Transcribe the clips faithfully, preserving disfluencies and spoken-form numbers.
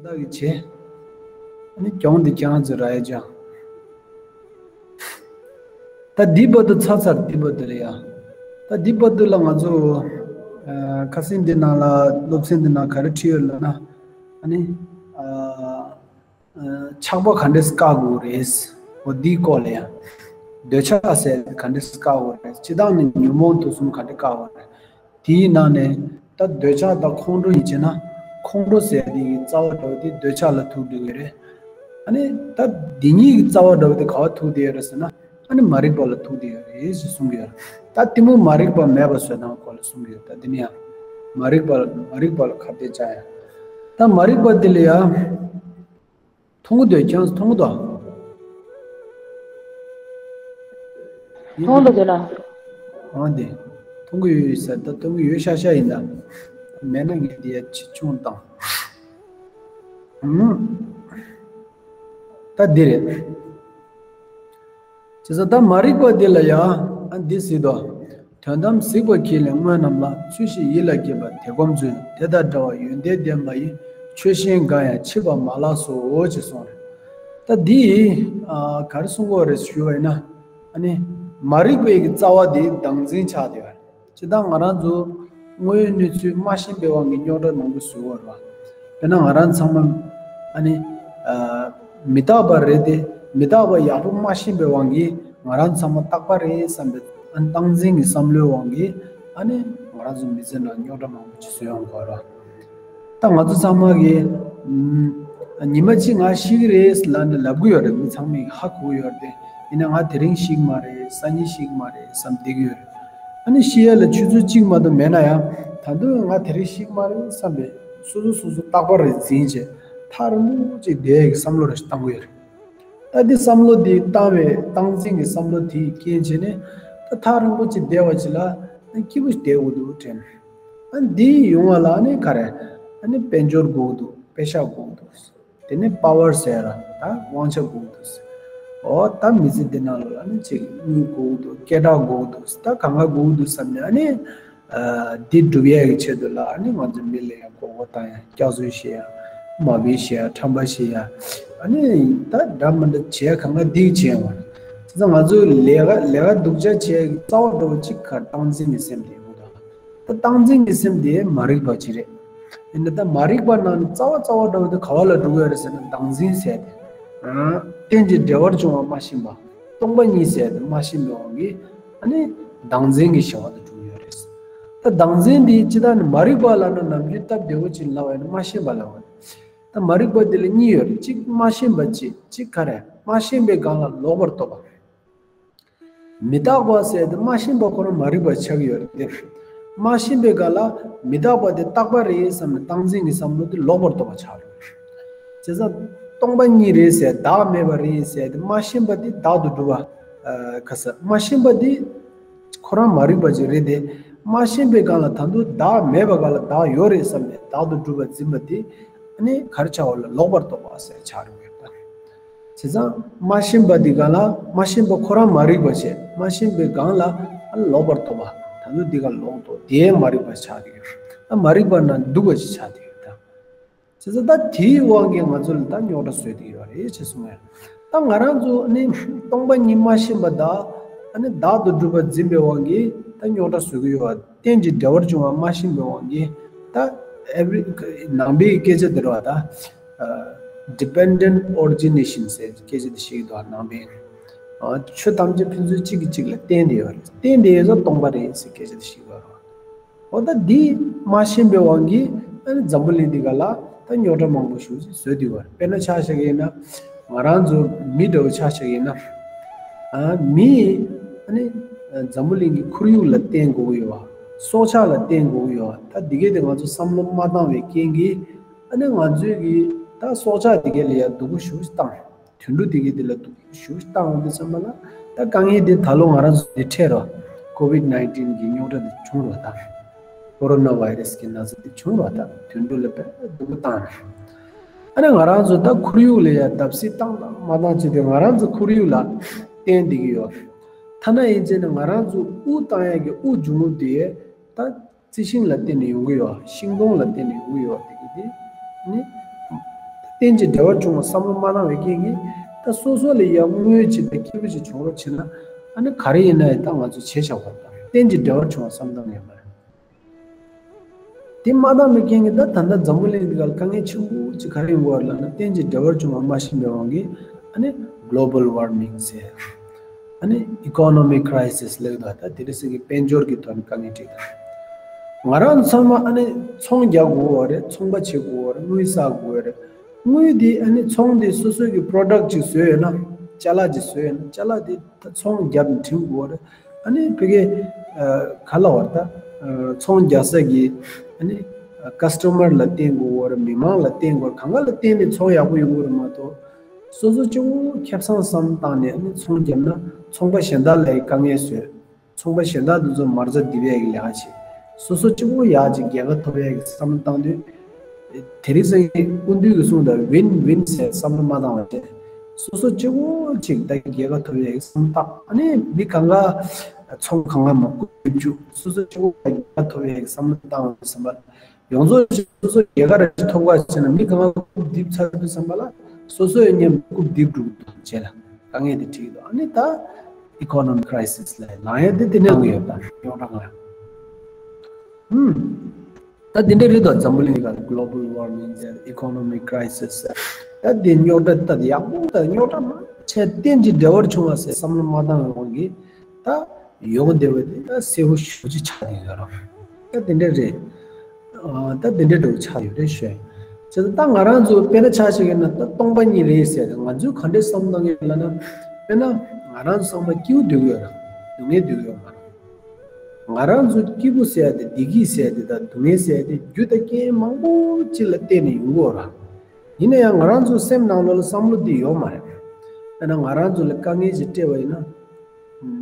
བདག་གིས་བྱས། ཨ་ནི་གྱོང་འདི་ཁྱེད་རང་ཚོས་རག་ཡ་ཅང་། ད་འདི་བར་དུ་ཚར་ཚར་འདི་བར་དུ་རེད་ཡ། ད་འདི་བར་དུ་ལ་ང་ཚོ་ཨ་ཁ་སང་འདི་ནང་ལ་སློབ་ཚན་འདི་ནང་ག་རེ་བྲིས་ཡོད་ལབ་ན། ཨ་ནི་ཨ་ཨ་ཆགས་པ་ག་འདྲས་བཀག་དགོས་རེད། འོ་འདིའི་སྐོར་ལ་ཡ། འདོད་ཆགས་ཟེར་ག་འདྲས་བཀག་དགོས་རེད། སྤྱིར་བཏང་ནི་ཉོན་མོངས་དུག་གསུམ་ག་འདྲས་བཀག་དགོས་རེད། དེའི་ནང་ནས་ད་འདོད་ཆགས་དང་ཁོང་ཁྲོ་ཡིན་བྱས་ན། ཁོང་ཁྲོ་ཟེར་དེ་གི་རྩ་བ་འདྲ་བོ་དེ་འདོད་ཆགས་ལ་ཐུག་བསྡད་ཡོད་རེད། ཨ་ནི་ད་འདི་གཉིས་ཀྱི་རྩ་བ་འདྲ་བོ་དེ་ག་བ་ཐུག་བསྡད་ཡོད་རེད་ཟེར་ན། ཨ་ནི་མ་རིག་པ་ལ་ཐུག་བསྡད་ཡོད་རེད་ཞེས་གསུང་གི་ཡོད་རེད། ད་གཏི་མུག་མ་རིག་པ་མེད་པ་བཟོ་སྟངས་སྐོར་ལ་གསུང་གི་ཡོད། ད་འདི་ནི་ཡང་མ་རིག་པ་ལ་མ་རིག་པ་ལ་ཁ་གཏད་བཅག་ཡ། ད་མ་རིག་པ་དེ་ལ་ཡང་། མཐོང་གི་འདུག་ཁྱེད་རང་ཚོ་མཐོང་གི་འདུག་མཐོང་འདུག་དེ་ལ། འོ་འདི། མཐོང་གི་ཡོད་ཟེར། ད་མཐོང་གི་ཡོད་ཤག་ཤག་ཡིན་ད། མེད་ན་ངས་འདི་ཡ་ཆེ་ཆུང་བཏང་། ཨུམ། ད་འདི་རེད། བྱས་ཙང་ད་མ་རིག་པ་འདི་ལ་ཡང་ཨ་འདི་ཟེར་དོ། དོན་དམ་གཟིགས་པ་ཁྱེད་ལས་དངོས་རྣམས་ལ། ཚུལ་བཞིན་ཡིད་ལ་བགྱིས་པ་དེ་སྒོམ་བརྫུན། དེ་དང་འདྲ་བ་ཡོན་ཏན་ལྡན་པ་ཡི། ཆོས་གཞན་འགའ་ཡང་མཆིས་པ་མ་ལགས་སོ་ཞེས་གསུངས་རེད། ད་འདི་ཨ་ག་རེ་གསུང་གི་རེད་ཞུས་པ་ཡིན་ན། ཨ་ནི་མ་རིག་པའི་གི་རྩ་བ་དེ་བདག་འཛིན་ཆགས་བསྡད་ཡོད་རེད། སྤྱིར་བཏང་ང་རང་ཚོ་དངོས་ཡོད་གནས་ཚུལ་མ་ཤེས་པའི་དབང་གིས་རྙོག་དྲ་མང་པོ་བཟོས་ཡོད་རེད་བ། དཔེར་ན་ང་རང་ཚང་མ་ཨ་ནི་ཨ་མི་རྟག་པ་རེད་དེ། མི་རྟག་པ་ཡག་པོ་མ་ཤེས་པའི་དབང་གིས་ང་རང་ཚང་མ་རྟག་པ་རེད་བསམ་པའི་ཨ་ནི་སྟངས་འཛིན་གྱི་བསམ་བློའི་དབང་གིས་ཨ་ནི་ང་རང་ཚོ་མི་ཚེ་ནང་རྙོག་དྲ་མང་པོ་ཅིག་བཟོས་ཡོང་གི་ཡོད་རེད་བ། ད་ང་ཚོ་ཚང་མ་གིས་ཨམ་ཉི་མ་གཅིག་ང་ཤི་གི་རེད་ལབ་ནས་ལབ་གི་ཡོད་རེད། མི་ཚང་མས་ཧ་གོ་གི་ཡོད་རེད་དེ། ཡིན་ན་ང་དེ་རིང་ཤི་གི་མ་རེད། སང་ཉིན་ཤི་གི་མ་རེད་བསམ་བསྡད་ཀྱི་ཡོད་རེད། ཨ་ནི་ཤི་ཡ་ལ་ཆུ་ཚོད་གཅིག་མ་གཏོགས་མེད་ན་ཡང་། ད་དུང་ང་དེ་རིང་ཤི་གི་མ་རེད་བསམ་པའི་སོ་སོ་སོ་སོ་རྟག་པར་རེ་འཛིན་བྱས། ཐག་རིང་པོ་ཅིག་བསྡད་ཡག་གི་བསམ་བློ་རེ་ཞིག་བཏང་གི་ཡོད་རེད། ད་འདི་བསམ་བློ་འདི་བཏང་བའི་སྟངས་འཛིན་གྱི་བསམ་བློ་དེའི་རྐྱེན་བྱས་ནས། ད་ཐག་རིང་པོ་ཅིག་བསྡད་པ་ཅིག་ལ་སྐྱིད་པོ་ཞིག་བསྡད་དགོས་འདུག་དྲན། ཨ་འདི་ཡོང་བ་ལ་ཨ་ནི་ག་རེ། ཨ་ནི་དཔལ་འབྱོར་དགོས་འདུག་པེ་ཤག་དགོས་འདུག་དེ་ནས་པ་ཝར་ཟེར་ལ་ད་དབང་ཆ་དགོས་འདུག་འོ་ད་མི་ཚེ་འདི་ནང་ལ་ཨ་ནི་ཅིག་དངུལ་དགོས་འདུག་སྐད་གྲགས་དགོས་འདུག་ད་གང་ག་དགོས་འདུག་བསམ་ནས། ཨ་ནི་ཨ་འདི་སྒྲུབ་ཡས་ཀྱི་ཆེད་དུ་ལ་ཨ་ནི་ང་ཚོ་མི་ལ་ཡང་མགོ་སྐོར་བཏང་ཡ། སྐྱག་རྫུན་བཤད་ཡ། མ་དཔེ་བཤད་ཡ། ཁྲམ་པ་བཤད་ཡ། ཨ་ནི་ད་འདྲ་མི་འདྲ་བྱས་གང་ག་འདི་བྱས་ཡོང་བ་རེད། བྱས་ཙང་ང་ཚོས་ལས་ཀ་ལས་ཀ་སྡུག་ཅག་བྱས་རྩ་བ་འགྲོ་བ་གཅིག་ག་སྟངས་འཛིན་གྱི་སེམས་དེ་ཡོང་དང་། ད་སྟངས་འཛིན་གྱི་སེམས་དེ་མ་རིག་པ་ཅིག་རེད། ཡིན་ན་ད་མ་རིག་པ་ནང་ནས་རྩ་བ་རྩ་བ་འགྲོ་བ་དེ་ག་བ་ལ་འགྲོ་གི་ཡོད་རེད་ཟེར་ན། བདག་འཛིན་ཟེར་དེ། རྟེན་ཅིང་འབྲེལ་བར་འབྱུང་བ་མ་ཤེས་པ། སྟོང་པ་ཉིད་ཟེར་དེ་མ་ཤེས་པའི་དབང་གིས་ཨ་ནི་བདག་འཛིན་གྱི་བྱ་བ་དེ་འགྲོ་གི་ཡོད་རེད། ད་བདག་འཛིན་དེ་སྤྱིར་བཏང་ནི་མ་རིག་པ་ལབ་ན་ནམ་རྒྱུན་སྟབས་བདེ་བོ་ཅིག་ལབ་པ་ཡིན་ན་མ་ཤེས་པ་ལབ་པ་རེད། ད་མ་རིག་པ་དེ་ལ་གཉིས་ཡོད་རེད། གཅིག་མ་ཤེས་པ་གཅིག་གཅིག་ག་རེ། མ་ཤེས་པའི་སྒང་ལ་ལོག་པར་རྟོག་པ། མི་རྟག་པ་ཟེར་དེ་མ་ཤེས་པ་ཁོ་རང་མ་རིག་པ་ཆགས་ཀྱི་ཡོད་རེད་དེ། མ་ཤེས་པའི་སྒང་ལ་མི་རྟག་པ་དེ་རྟག་པ་རེད་བསམ་ནས་སྟངས་འཛིན་གྱི་བསམ་བློ་དེ་ལོག་པར་རྟོག་པ་ཆགས་རེད། བྱས་ཙང་སྟོང་པ་ཉིད་རེད་ཟེར། བདག་མེད་པ་རེད་ཟེར་དེ་མ་ཤེས་པ་དེ་བདག་ཏུ་གྲུབ་པ། ཨ་ག་ས་མ་ཤེས་པ་དེ་ཁོ་རང་མ་རིག་པ་ཅིག་རེད་དེ། མ་ཤེས་པའི་སྒང་ལ་ད་དུང་བདག་མེད་པའི་སྒང་ལ་བདག་ཡོད་རེད་བསམ་ནས་བདག་ཏུ་གྲུབ་པ་འཛིན་པ་དེ་ཨ་ནི་ག་རེ་ཆགས་པ་ལ་ལོག་པར་རྟོག་པ་ཟེར་ཆགས་རེད་ད། བྱས་ཙང་མ་ཤེས་པ་འདི་ག་ལ་མ་ཤེས་པ་ཁོ་རང་མ་རིག་པ་བྱས། མ་ཤེས་པའི་སྒང་ལ་ཨ་ལོག་པར་རྟོག་པ། ད་ནི་འདི་ག་ལོག་རྟོག་དེ་མ་རིག་པ་ཆགས་ཀྱི་ཡོད། ཨ་མ་རིག་པ་ན་སྡུག་པ་ཞིག་ཆགས་ཀྱི་ཡོད་ད། བྱས་ཙང་ད་དེའི་དབང་གིས་ང་ཚོ་ལ་ད་རྙོག་དྲ་བཟོས་ཀྱི་ཡོད་རེད་ཅེས་གསུངས་ཡ། ད་ང་རང་ཚོ་ནི་སྟོང་པ་ཉིད་མ་ཤེས་པ་དང་ཨ་ནི་བདག་ཏུ་གྲུབ་པ་འཛིན་པའི་དབང་གིས་ད་རྙོག་དྲ་བཟོ་གི་ཡོད་པ། རྟེན་ཅིང་འབྲེལ་བར་འབྱུང་བ་མ་ཤེས་པའི་དབང་གིས་ད་ཨེ་བྷི་རི་ནང་པའི་སྐད་ཆ་དེ་རེད་བ་ད། ཨ་dependent origination ཟེར་སྐད་ཆ་དེ་ཞིག་འདུག་ནང་པའི། ཨ་ཆོས་ཐམས་ཅད་ཕན་ཚུན་གཅིག་གིས་གཅིག་ལ་བརྟེན་ཏེ་ཡོད་རེད། བརྟེན་ཏེ་ཡོད་ཙང་སྟོང་པ་རེད་ཟེར་སྐད་ཆ་དེ་ཞིག་ཡོད་རེད། འོ་ད་འདི་མ་ཤེས་པའི་དབང་གིས་ཨ་ནི་འཛམ་བུ་གླིང་འདི་ག་ལ་ད་རྙོག་དྲ་མང་པོ་ཞིག་བཟོས་བསྡད་ཡོད་རེད། དཔེར་ན་ཆ་བཞག་གི་ཡིན་ན། ང་རང་ཚོ་མི་འདྲ་བོ་ཆ་བཞག་ཡིན་ན། ཨ་མི་ཨ་ནི་འཛམ་བུ་གླིང་གི་ཁོར་ཡུག་ལ་བརྟེན་དགོས་ཀྱི་ཡོད་པ། སྲོག་ཆགས་ལ་བརྟེན་དགོས་ཀྱི་ཡོད་པ། ད་འདི་གས་དེ་ང་ཚོ་བསམ་བློ་མ་བཏང་བའི་རྐྱེན་གྱིས་ཨ་ནི་ང་ཚོའི་གི་ད་སྲོག་ཆགས་འདི་གས་ལ་ཡ་སྡུག་པོ་ཞེ་པོ་ཞིག་བཏང་། དུད་འགྲོ་འདི་གས་དེ་ལ་སྡུག་པོ་ཞེ་པོ་ཞིག་བཏང་འོང་དུས་ཙམ་པ་ལ། ད་དཀའ་ངལ་འདི་ད་ལོ་ང་རང་ཚོ་འདི་འཕྲད་རོགས། ཀོ་བིད་ནའིན་ཊིན་གི་རྙོག་དྲ་འདི་བྱུང་རོགས་ད། ཀོ་རོ་ན་བྷའི་རེ་སི་གི་ན་ཚ་འདི་བྱུང་རོགས་ད། དུད་འགྲོ་ལ་དཔེ་སྡུག་པོ་བཏང་རོགས། ཨ་ནི་ང་རང་ཚོ་ད་ཁོར་ཡུག་ལ་ཡ་བརྡབ་གསིག་བཏང་དང་མ་བཏང་བྱས་ཏེ་ང་རང་ཚོ་ཁོར་ཡུག་ལ་བརྟེན་བསྡད་ཀྱི་ཡོད། ཐ་ན་ཡིན་ཚེ་ནི་ང་རང་ཚོ་དབུགས་བཏང་ཡས་ཀྱི་དབུགས་འབྱུང་རྔུབ་དེ་ད་རྩི་ཤིང་ལ་བརྟེན་ནས་ཡོང་གི་ཡོད། ཤིང་སྡོང་ལ་བརྟེན་ནས་ཡོང་གི་ཡོད། དེ་གི་དེ་ནི་ རྟེན་གྱི་འབྲེལ་བར་བྱུང་བ་བསམ་བློ་མ་བཏང་བའི་རྐྱེན་གྱིས། ད་སོ་སོ་ལ་ཡང་དངུལ་ཅིག་དང་སྐྱིད་པོ་ཅིག་བྱུང་རོགས་བྱེད་ན། ཨ་ནི་ག་རེ་ཡིན་ན་ཡང་ད་ང་ཚོ་བྱས་བཞག་པ་དང་རྟེན་གྱི་འབྲེལ་བར་བྱུང་བ་བསམ་བཏང་ཡོད་མ་རེད། དེ་མ་བཏང་བའི་རྐྱེན་གྱིས་ད་ད་ལྟ་འཛམ་བུ་གླིང་འདི་གར་དཀའ་ངལ་ཆེན་པོ་ཅིག་ག་རེ་ཡོང་གི་ཡོད་རེད་ལབ་ན། རྟེན་གྱི་འབྲེལ་བར་བྱུང་བ་མ་ཤེས་པའི་དབང་གིས་ཨ་ནི་གློ་བལ་ཝར་མིང་ཟེར། ཨ་ནི་ཨི་ཀོ་ནོ་མི་ཀྲའི་སིས་ལབ་ཀྱི་འདུག་ད་དེ་རིང་སང་གི་དཔལ་འབྱོར་གྱི་ཐོག་ནས་དཀའ་ངལ་འཕྲད་ཀྱི་འདུག་ང་རང་ཚང་མ་ཨ་ནི་ཚོང་རྒྱག་དགོས་པ་རེད། ཚོང་པ་བྱེད་དགོས་པ་རེད། དངུལ་བསགས་དགོས་པ་རེད། དངུལ་དེ་ཨ་ནི་ཚོང་དེ་སོ་སོ་གི་པྲོ་ཌག་ཅིག་བཟོས་ཡོད་ན། ཅ་ལག་ཅིག་བཟོས་ཡོད་ན། ཅ་ལག་དེ་ད་ཚོང་བརྒྱབ་ནས་འགྲིམ་དགོས་པ་རེད། ཨ་ནི་ཕ་གི་ཨ་ག་ལབ་དགོས་རེད། ད་ཨ་ཚོང་རྒྱག་ས་གི་ཨ་ནི་ཀ་སི་ཊ་མར་ལ་བརྟེན་དགོས་པ་རེད། མི་མང་ལ་བརྟེན་དགོས་རེད། གང་ག་ལ་བརྟེན་ནས་ཚོང་ཡག་པོ་ཡོང་གི་རེད་མ་གཏོགས། སོ་སོ་གཅིག་པོ་ཁེ་བཟང་བསམ་བཏང་ནས་ཨ་ནི་ཚོང་བརྒྱབ་ན་ཚོང་པ་གཞན་དག་ལ་ཡང་དཀའ་ངལ་བཟོས། ཚོང་པ་གཞན་དག་དེ་ཚོ་མ་རྩ་རྡིབ་ཡས་ཀྱི་ལས་ཀ་བྱེད། སོ་སོ་གཅིག་པོ་ཡག་ཅིག་རྒྱལ་ཁ་ཐོབ་ཡས་ཀྱི་བསམ་བློ་བཏང་དུས། དེ་རིང་སང་ཉིན་སྐུ་མདུན་གྱིས་གསུངས་པ་ཝིན་ཝིན་ཟེར་བསམ་བློ་མ་བཏང་བ་བྱས། སོ་སོ་གཅིག་པོ་ཅིག་ད་རྒྱལ་ཁ་ཐོབ་ཡས་ཀྱི་བསམ་བློ་བཏང་། ཨ་ནི་མི་གང་ག་ཚོང་གང་ག་མ་རྐུབ་རྡིབ་བཅུག་སོ་སོ་གཅིག་པོ་རྒྱལ་ཁ་ཐོབ་ཡས་ཀྱི་བསམ་བློ་བཏང་བ་བསམ་པ། ཡོངས་རྫོགས་ཅིག་སོ་སོ་རྒྱལ་ཁ་ར་ཅིག་ཐོབ་ག་བྱས་ན། མི་གང་ག་རྐུབ་རྡིབ་ཚར་དུས་ཙམ་པ་ལ་སོ་སོ་ཡང་མཉམ་རྐུབ་རྡིབ་འགྲོ་གི་འདུག་བྱས་ལ་དཀའ་ངལ་དེ་འཕྲད་ཀྱི་འདུག་ཨ་ནི་ད་ཨི་ཀོ་ནོ་མི་ཀྲའི་སིས་ལ་ལངས་ཡ་དེ་དེ་ནས་ལངས་ཡོད་པ་རྙོག་དྲ་ལངས་ཡ། ཧུམ། ད་དེ་འདྲ་རེད་དོ། འཛམ་བུ་གླིང་ག་གློ་བལ་ཝར་མིང་ཟེར། ཨི་ཀོ་ནོ་མི་ཀྲའི་སིས་ཟེར། ད་དེ་རྙོག་དྲ་ད་ཡག་པོ་ད་རྙོག་དྲ་མང་ཆེ་རྟེན་གྱི་འབྲེལ་བར་བྱུང་བ་ཟེར་བསམ་བློ་མ་བཏང་བའི་དབང་གིས་ད་ཡོང་བསྡད་པ་དེ་ད་གསལ་པོ་ཞེ་པོ་ཅིག་ཆགས་བསྡད་ཡོད་རེད། ད་དེ་འདྲ་རེད། ཨ་ད་དེ་འདྲ་འདྲ་བོ་ཆགས་ཡོད་རེད་ཞུ། བྱས་ཙང་ད་ང་རང་ཚོ་དཔེར་ན་ཆ་བཞག་ཡིན་ན་ད་སྟོང་པ་ཉིད་རེད་ཟེར་ཏེ་ང་ཚོས་ག་འདྲས་བསམ་བློ་བཏང་གི་ཡོད་ལབ་ན། དཔེར་ན་ང་རང་ཚོ་ཚང་མ་སྐྱིད་པོ་སྡོད་ཀྱི་ཡོད་རེད། སྡུག་བསྔལ་སྡོད་ཀྱི་ཡོད་མ་རེད། ང་རང་ཚོ་སྐྱིད་པོ་ཟེར་ཡ་དེ། བདེ་སྐྱིད་ཟེར་ཡ་དེ་དང་སྡུག་བསྔལ་ཟེར་ཡ་དེ་རྒྱུ་དང་རྐྱེན་མང་པོ་ཅིག་ལ་བརྟེན་ནས་ཡོང་གི་ཡོད་རེད། ཡིན་ན་ཡང་ང་རང་ཚོའི་སེམས་ནང་ལོགས་ལ་བསམ་བློ་འདི་ཡོད་མ་རེད། དཔེར་ན་ང་རང་ཚོ་ལ་དཀའ་ངལ་ཅིག་སྤྲད་པ་ཡིན་ན།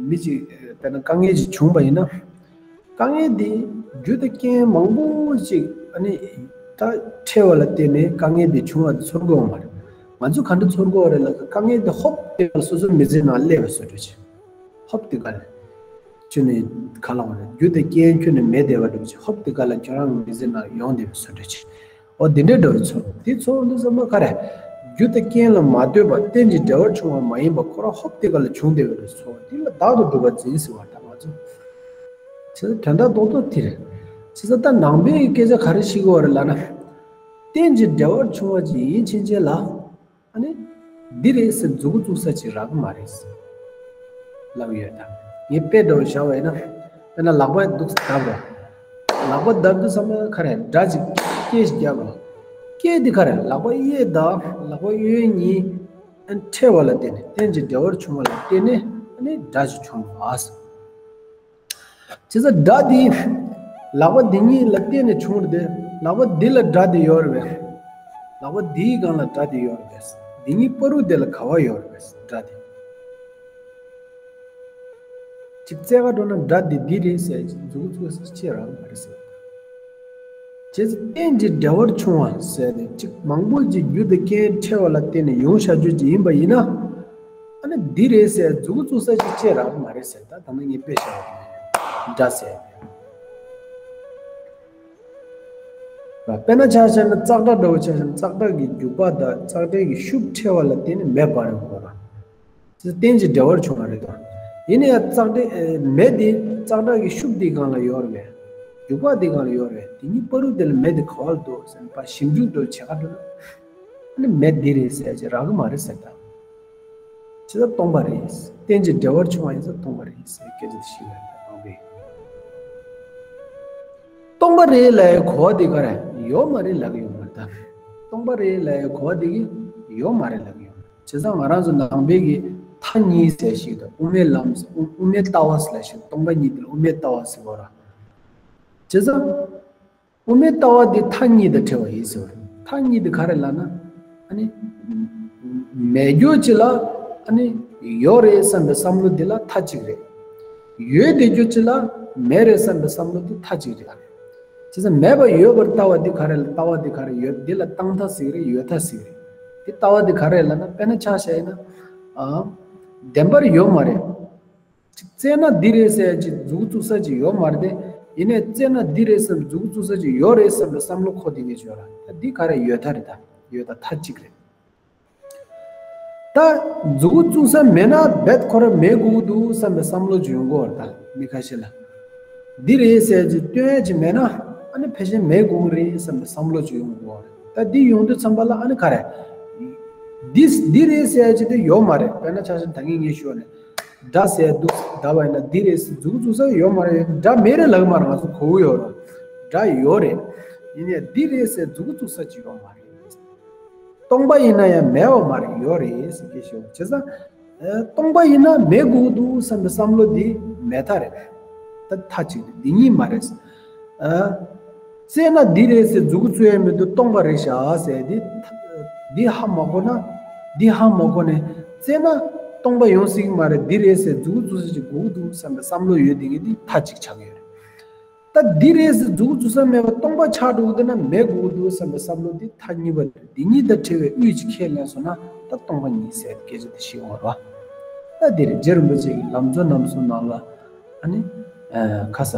མི་ཅིག་དཔེར་ན་དཀའ་ངལ་ཅིག་བྱུང་བ་ཡིན་ན། དཀའ་ངལ་འདི་རྒྱུ་དང་རྐྱེན་མང་པོ་ཅིག་ཨ་ནི་ད་འཕྲད་པ་ལ་བརྟེན་ནས་དཀའ་ངལ་འདི་བྱུང་བ་འདི་ཚོར་གི་ཡོད་མ་རེད། ང་ཚོས་ག་འདྲ་ཚོར་གི་ཡོད་རེད་ལབ་ན། དཀའ་ངལ་འདི་ཧོབ་སྟེ་སོ་སོའི་མི་ཚེ་ནང་སླེབས་པའི་བཟོ་འདྲ་ཅིག་ཧོབ་སྟེ་ག་ལ་ཁྱོན་ནས་ག་ལ་འོང་རེད། རྒྱུ་དང་རྐྱེན་ཁྱོན་ནས་མེད་བསྡད་པ་འདྲ་ཅིག་ཧོབ་སྟེ་ག་ལ་ཁྱོད་རང་གི་མི་ཚེ་ནང་ཡོང་བསྡད་པའི་བཟོ་འདྲ་ཅིག་འོ་འདི་འདྲའི་འདྲ་བོ་ཚོར། དེ་ཚོར་འདུག་བསམ་པ་ག་རེ། རྒྱུ་དང་རྐྱེན་ལ་མ་ལྟོས་པར་རྟེན་གྱི་འབྲེལ་བར་བྱུང་བ་མ་ཡིན་པ་ཁོ་རང་ཧོབ་སྟེ་ག་ལ་བྱུང་བསྡད་པའི་འདྲ་ཚོར། དེ་ལ་བདག་ཏུ་སྒྲུབ་པར་འཛིན་ཟེར་བ་དང་ང་ཚོ། བྱས་ཙང་དོན་དག་རྡོག་རྡོག་དེ་རེད། བྱས་ཙང་ད་ནང་པའི་སྐད་ཆ་ག་རེ་བཤད་ཀྱི་ཡོད་རེད་ལབ་ན། རྟེན་གྱི་འབྲེལ་བར་བྱུང་བ་ཅིག་ཡིན་ཕྱིན་ཆད་ལ། ཨ་ནི། འདི་རེད་ཟེར་མཛུབ་གུ་བཙུགས་ས་ཅིག་རག་གི་མ་རེད། ལབ་ཡོད་ད། ངས་དཔེ་འདྲ་བོ་བཞག་པ་ཡིན་ན། དཔེར་ན་ལག་པ་འདུག་སེ་བརྡབ་རོགས། ལག་པ་བརྡབ་དུས་ཙམ་པ་ག་རེ་སྒྲ་ཅིག་སྐད་ཅིག་རྒྱབ་རོགས། སྐད་འདི་ག་རེ་ལག་པ་གཡས་དང་ལག་པ་གཡོན་གཉིས་ཨ་ནི་འཕྲད་པ་ལ་བརྟེན་ནས། རྟེན་གྱི་འབྲེལ་བར་བྱུང་བ་ལ་བརྟེན་ནས་ཨ་ནི་སྒྲ་ཅིག་བྱུང་བ། བྱས་ཙང་སྒྲ་འདི། ལག་པ་འདི་གཉིས་ལ་བརྟེན་ནས་བྱུང་རེད་དེ། ལག་པ་འདི་ལ་སྒྲ་འདི་ཡོད་རེད་པས། ལག་པ་འདིའི་སྒང་ལ་སྒྲ་འདི་ཡོད་རེད་པས། འདི་གཉིས་བར་དུ་དེ་ལ་ག་པར་ཡོད་རེད་པས་སྒྲ་འདི། ཅིག་བཙལ་ག་འགྲོ་ན་སྒྲ་འདི་འདི་རེད་ཟེར་ཅིག་མཛུབ་གུ་བཙུགས་ས་ཅིག་རག་གི་མ་རེད་ཟེར། བྱས་ཙང་རྟེན་གྱི་འབྲེལ་བར་བྱུང་བ་ཟེར་ཏེ་ཅིག་མང་པོ་ཅིག་རྒྱུ་དང་རྐྱེན་འཕྲད་པ་ལ་བརྟེན་ནས་ཡོང་བཞག་རྒྱུ་ཅིག་ཡིན་པ་ཡིན་ན། ཨ་ནི་འདི་རེད་ཟེར་མཛུབ་གུ་བཙུགས་ས་ཅིག་ཅིག་རག་གི་མ་རེད་ཟེར། ད་ད་ནི་ངས་དཔེ་བཞག་པ་དེ་སྒྲ་ཟེར། དཔེར་ན་ཆ་བཞག་ན་ཙག་སྒྲ་འདྲ་བོ་ཆ་བཞག་ན། ཙག་སྒྲ་གི་རྒྱུག་པ་དང་ཙག་སྒྲ་གི་ཤུབས་འཕྲད་པ་ལ་བརྟེན་ནས་མེ་འབར་ཡོང་གི་ཡོད་རེད། རྟེན་གྱི་འབྲེལ་བར་བྱུང་བ་རེད་དོ། ཡིན་ན་ཡང་ཙག་སྒྲ་ཨེ་མེ་དེ་ཙག་སྒྲ་གི་ཤུབས་དེའི་སྒང་ལ་ཡོད་རེད་པས། རྒྱུག་པ་དེའི་སྒང་ལ་ཡོད་རེད་པས། དེ་གཉིས་བར་དུ་དེ་ལ་མེ་དེ་ག་པར་འདུག་ཟེར་ན། ཕར་ཞིབ་འཇུག་འདྲ་བོ་བྱེད་ག་འགྲོ་ན། ཨ་ནི་མེ་འདི་རེད་ཟེར་ཅིག་རག་གི་མ་རེད་ཟེར་ད། བྱས་ཙང་སྟོང་པ་རེད། རྟེན་གྱི་འབྲེལ་བར་བྱུང་བ་ཡིན་ཙང་སྟོང་པ་རེད་ཟེར་སྐད་ཆ་དེ་བཤད་ཡོད་རེད་ད་ནང་པས། སྟོང་པ་རེད་ལབ་ཡའི་གོ་བ་དེ་ག་རེ་ཡོད་མ་རེད་ལབ་ཀྱི་ཡོད་མ་རེད་ད། སྟོང་པ་རེད་ལབ་ཡའི་གོ་བ་དེ་གི་ཡོད་མ་རེད་ལབ་ཀྱི་ཡོད་མ་རེད། བྱས་ཙང་ང་རང་ཚོ་ནང་པའི་གི་མཐའ་གཉིས་ཟེར་ཞིག་དང་། དབུ་མའི་ལམ་ཟེར། དབུ་དབུ་མའི་ལྟ་བ་ཟེར་ལབ་ཞིག། སྟོང་པ་ཉིད་དེ་ལ་དབུ་མའི་ལྟ་བ་ཟེར་བ་ར། བྱས་ཙང་། དབུ་མའི་ལྟ་བ་འདི་མཐའ་གཉིས་དང་བྲལ་བ་ཡིན་ཟེར་བ་རེད། མཐའ་གཉིས་དེ་ག་རེ་ལབ་ན། ཨ་ནི། མེད་རྒྱུ་ཅིག་ལ། ཨ་ནི། ཡོད་རེད་བསམ་པའི་བསམ་བློ་འདི་ལ་མཐའ་གཅིག་རེད། ཡོད་བསྡད་རྒྱུ་ཅིག་ལ་མེད་རེད་བསམ་པའི་བསམ་བློ་འདི་མཐའ་གཅིག་རེད། བྱས་ཙང་མེད་པ་ཡོད་པར་ལྟ་བ་འདི་ག་རེ་ལ། ལྟ་བ་འདི་ག་རེ་ཡོད། འདི་ལ་བཏང་མཐའ་ཟེར་གི་རེད། ཡོད་མཐའ་ཟེར་གི་རེད། འདི་ལྟ་བ་འདི་ག་རེ་ལབ་ན། དཔེར་ན་ཆ་བཞག་ཡིན་ན། ཨ། བདེན་པར་ཡོད་མ་རེད། ཅིག་བཙལ་ན་འདི་རེད་ཟེར་ཅིག་མཛུབ་གུ་བཙུགས་ས་ཅིག་ཡོད་མ་རེད་དེ། ཡིན་ནའི་བཙལ་ན་འདི་རེད་ཟེར་མཛུབ་གུ་བཙུགས་ས་ཅིག་ཡོད་རེད་བསམ་པའི་བསམ་བློ་འཁོར་བསྡད་མཁན་ཅིག་ཡོད་ར། ད་འདི་ག་རེ་ཡོད་མཐའ་རེད་ད། ཡོད་ད་མཐའ་གཅིག་རེད། ད་མཛུ་གུ་བཙུགས་ས་མེད་ན་རྦད་ཁོ་རང་མེད་དགོས་ཀྱི་འདུག་བསམ་པའི་བསམ་བློ་ཅིག་ཡོང་གི་ཡོད་རེད། ད་མི་ཁ་ཤས་ལ་འདི་རེད་ཟེར་གྱི་སྟོན་ཡ་ཅིག་མེད་ན་ཨ་ནི་ཕལ་ཆེར་མེད་དགོས་ཀྱི་རེད་བསམ་པའི་བསམ་བློ་ཅིག་ཡོང་གི་ཡོད་རེད། ད་འདི་ཡོང་དུས་ཙམ་པ་ལ་ཨ་ནི་ག་རེ། འདི་འདི་རེད་ཟེར་ཡ་ཅིག་དེ་ཡོད་མ་རེད། དཔེར་ན་ཆ་བཞག་ད་གིན་ངས་ཞུས་པ་ནས་སྒྲ་ཟེར་འདུག་ད་བ་ཡིན་ན་འདི་རེད་ཟེར་མཛུ་གུ་བཙུགས་ས་ཡོད་མ་རེད། སྒྲ་མེད་རེད་ལབ་ཀྱི་མ་རེད། ང་ཚོ་གོ་གི་ཡོད་རེད། སྒྲ་ཡོད་རེད། ཡིན་ནའི་འདི་རེད་ཟེར་མཛུ་གུ་བཙུགས་ས་ཅིག་ཡོད་མ་རེད། སྟོང་པ་ཡིན་ན་ཡང་མེད་པ་མ་རེད། ཡོད་རེད་ཟེར་གྱི་ཞོག་བྱས་ཙང་། ཨ། སྟོང་པ་ཡིན་ན་མེད་དགོས་འདུག་བསམ་པའི་བསམ་བློ་འདི་མེད་མཐའ་རེད། ད་མཐའ་གཅིག་རེད། འདི་གཉིས་མ་རེད། ཨ། བཙལ་ན་འདི་རེད་ཟེར་མཛུ་གུ་བཙུགས་ཡ་མི་འདུག་སྟོང་པ་རེད་ཤག་ཟེར་འདི། འདི་ཧ་མ་གོ་ན། འདི་ཧ་མ་གོ་ནས་བཙལ་ན་སྟོང་པ་ཡོང་སྲིད་ཀྱི་མ་རེད། འདི་རེད་ཟེར་མཛུ་གུ་བཙུགས་ས་ཅིག་དགོས་ཀྱི་འདུག་བསམ་པའི་བསམ་བློ་ཡོད་དེ་གི་འདི་མཐའ་གཅིག་ཆགས་ཀྱི་ཡོད་རེད། ད་འདི་རེད་ཟེར་མཛུ་གུ་བཙུགས་ས་མེད་པ་སྟོང་པ་ཆགས་འགྲོ་གི་འདུག་ན་མེད་དགོས་ཀྱི་འདུག་བསམ་པའི་བསམ་བློ་འདི་མཐའ་གཉིས་པ་རེད། འདི་གཉིས་དང་བྲལ་བའི་དབུས་ཅིག་ཁས་ལེན་སོང་ན་ད་སྟོང་པ་ཉིད་ཟེར་སྐད་ཆ་དེ་ཤེས་དགོས་རེད་བ། ད་འདི་རེད། རྗེ་རིན་པོ་ཆེ་གི་ལམ་གཙོ་རྣམ་གསུམ་ནང་ལ་ཨ་ནི། ཨ། ཁ་ས།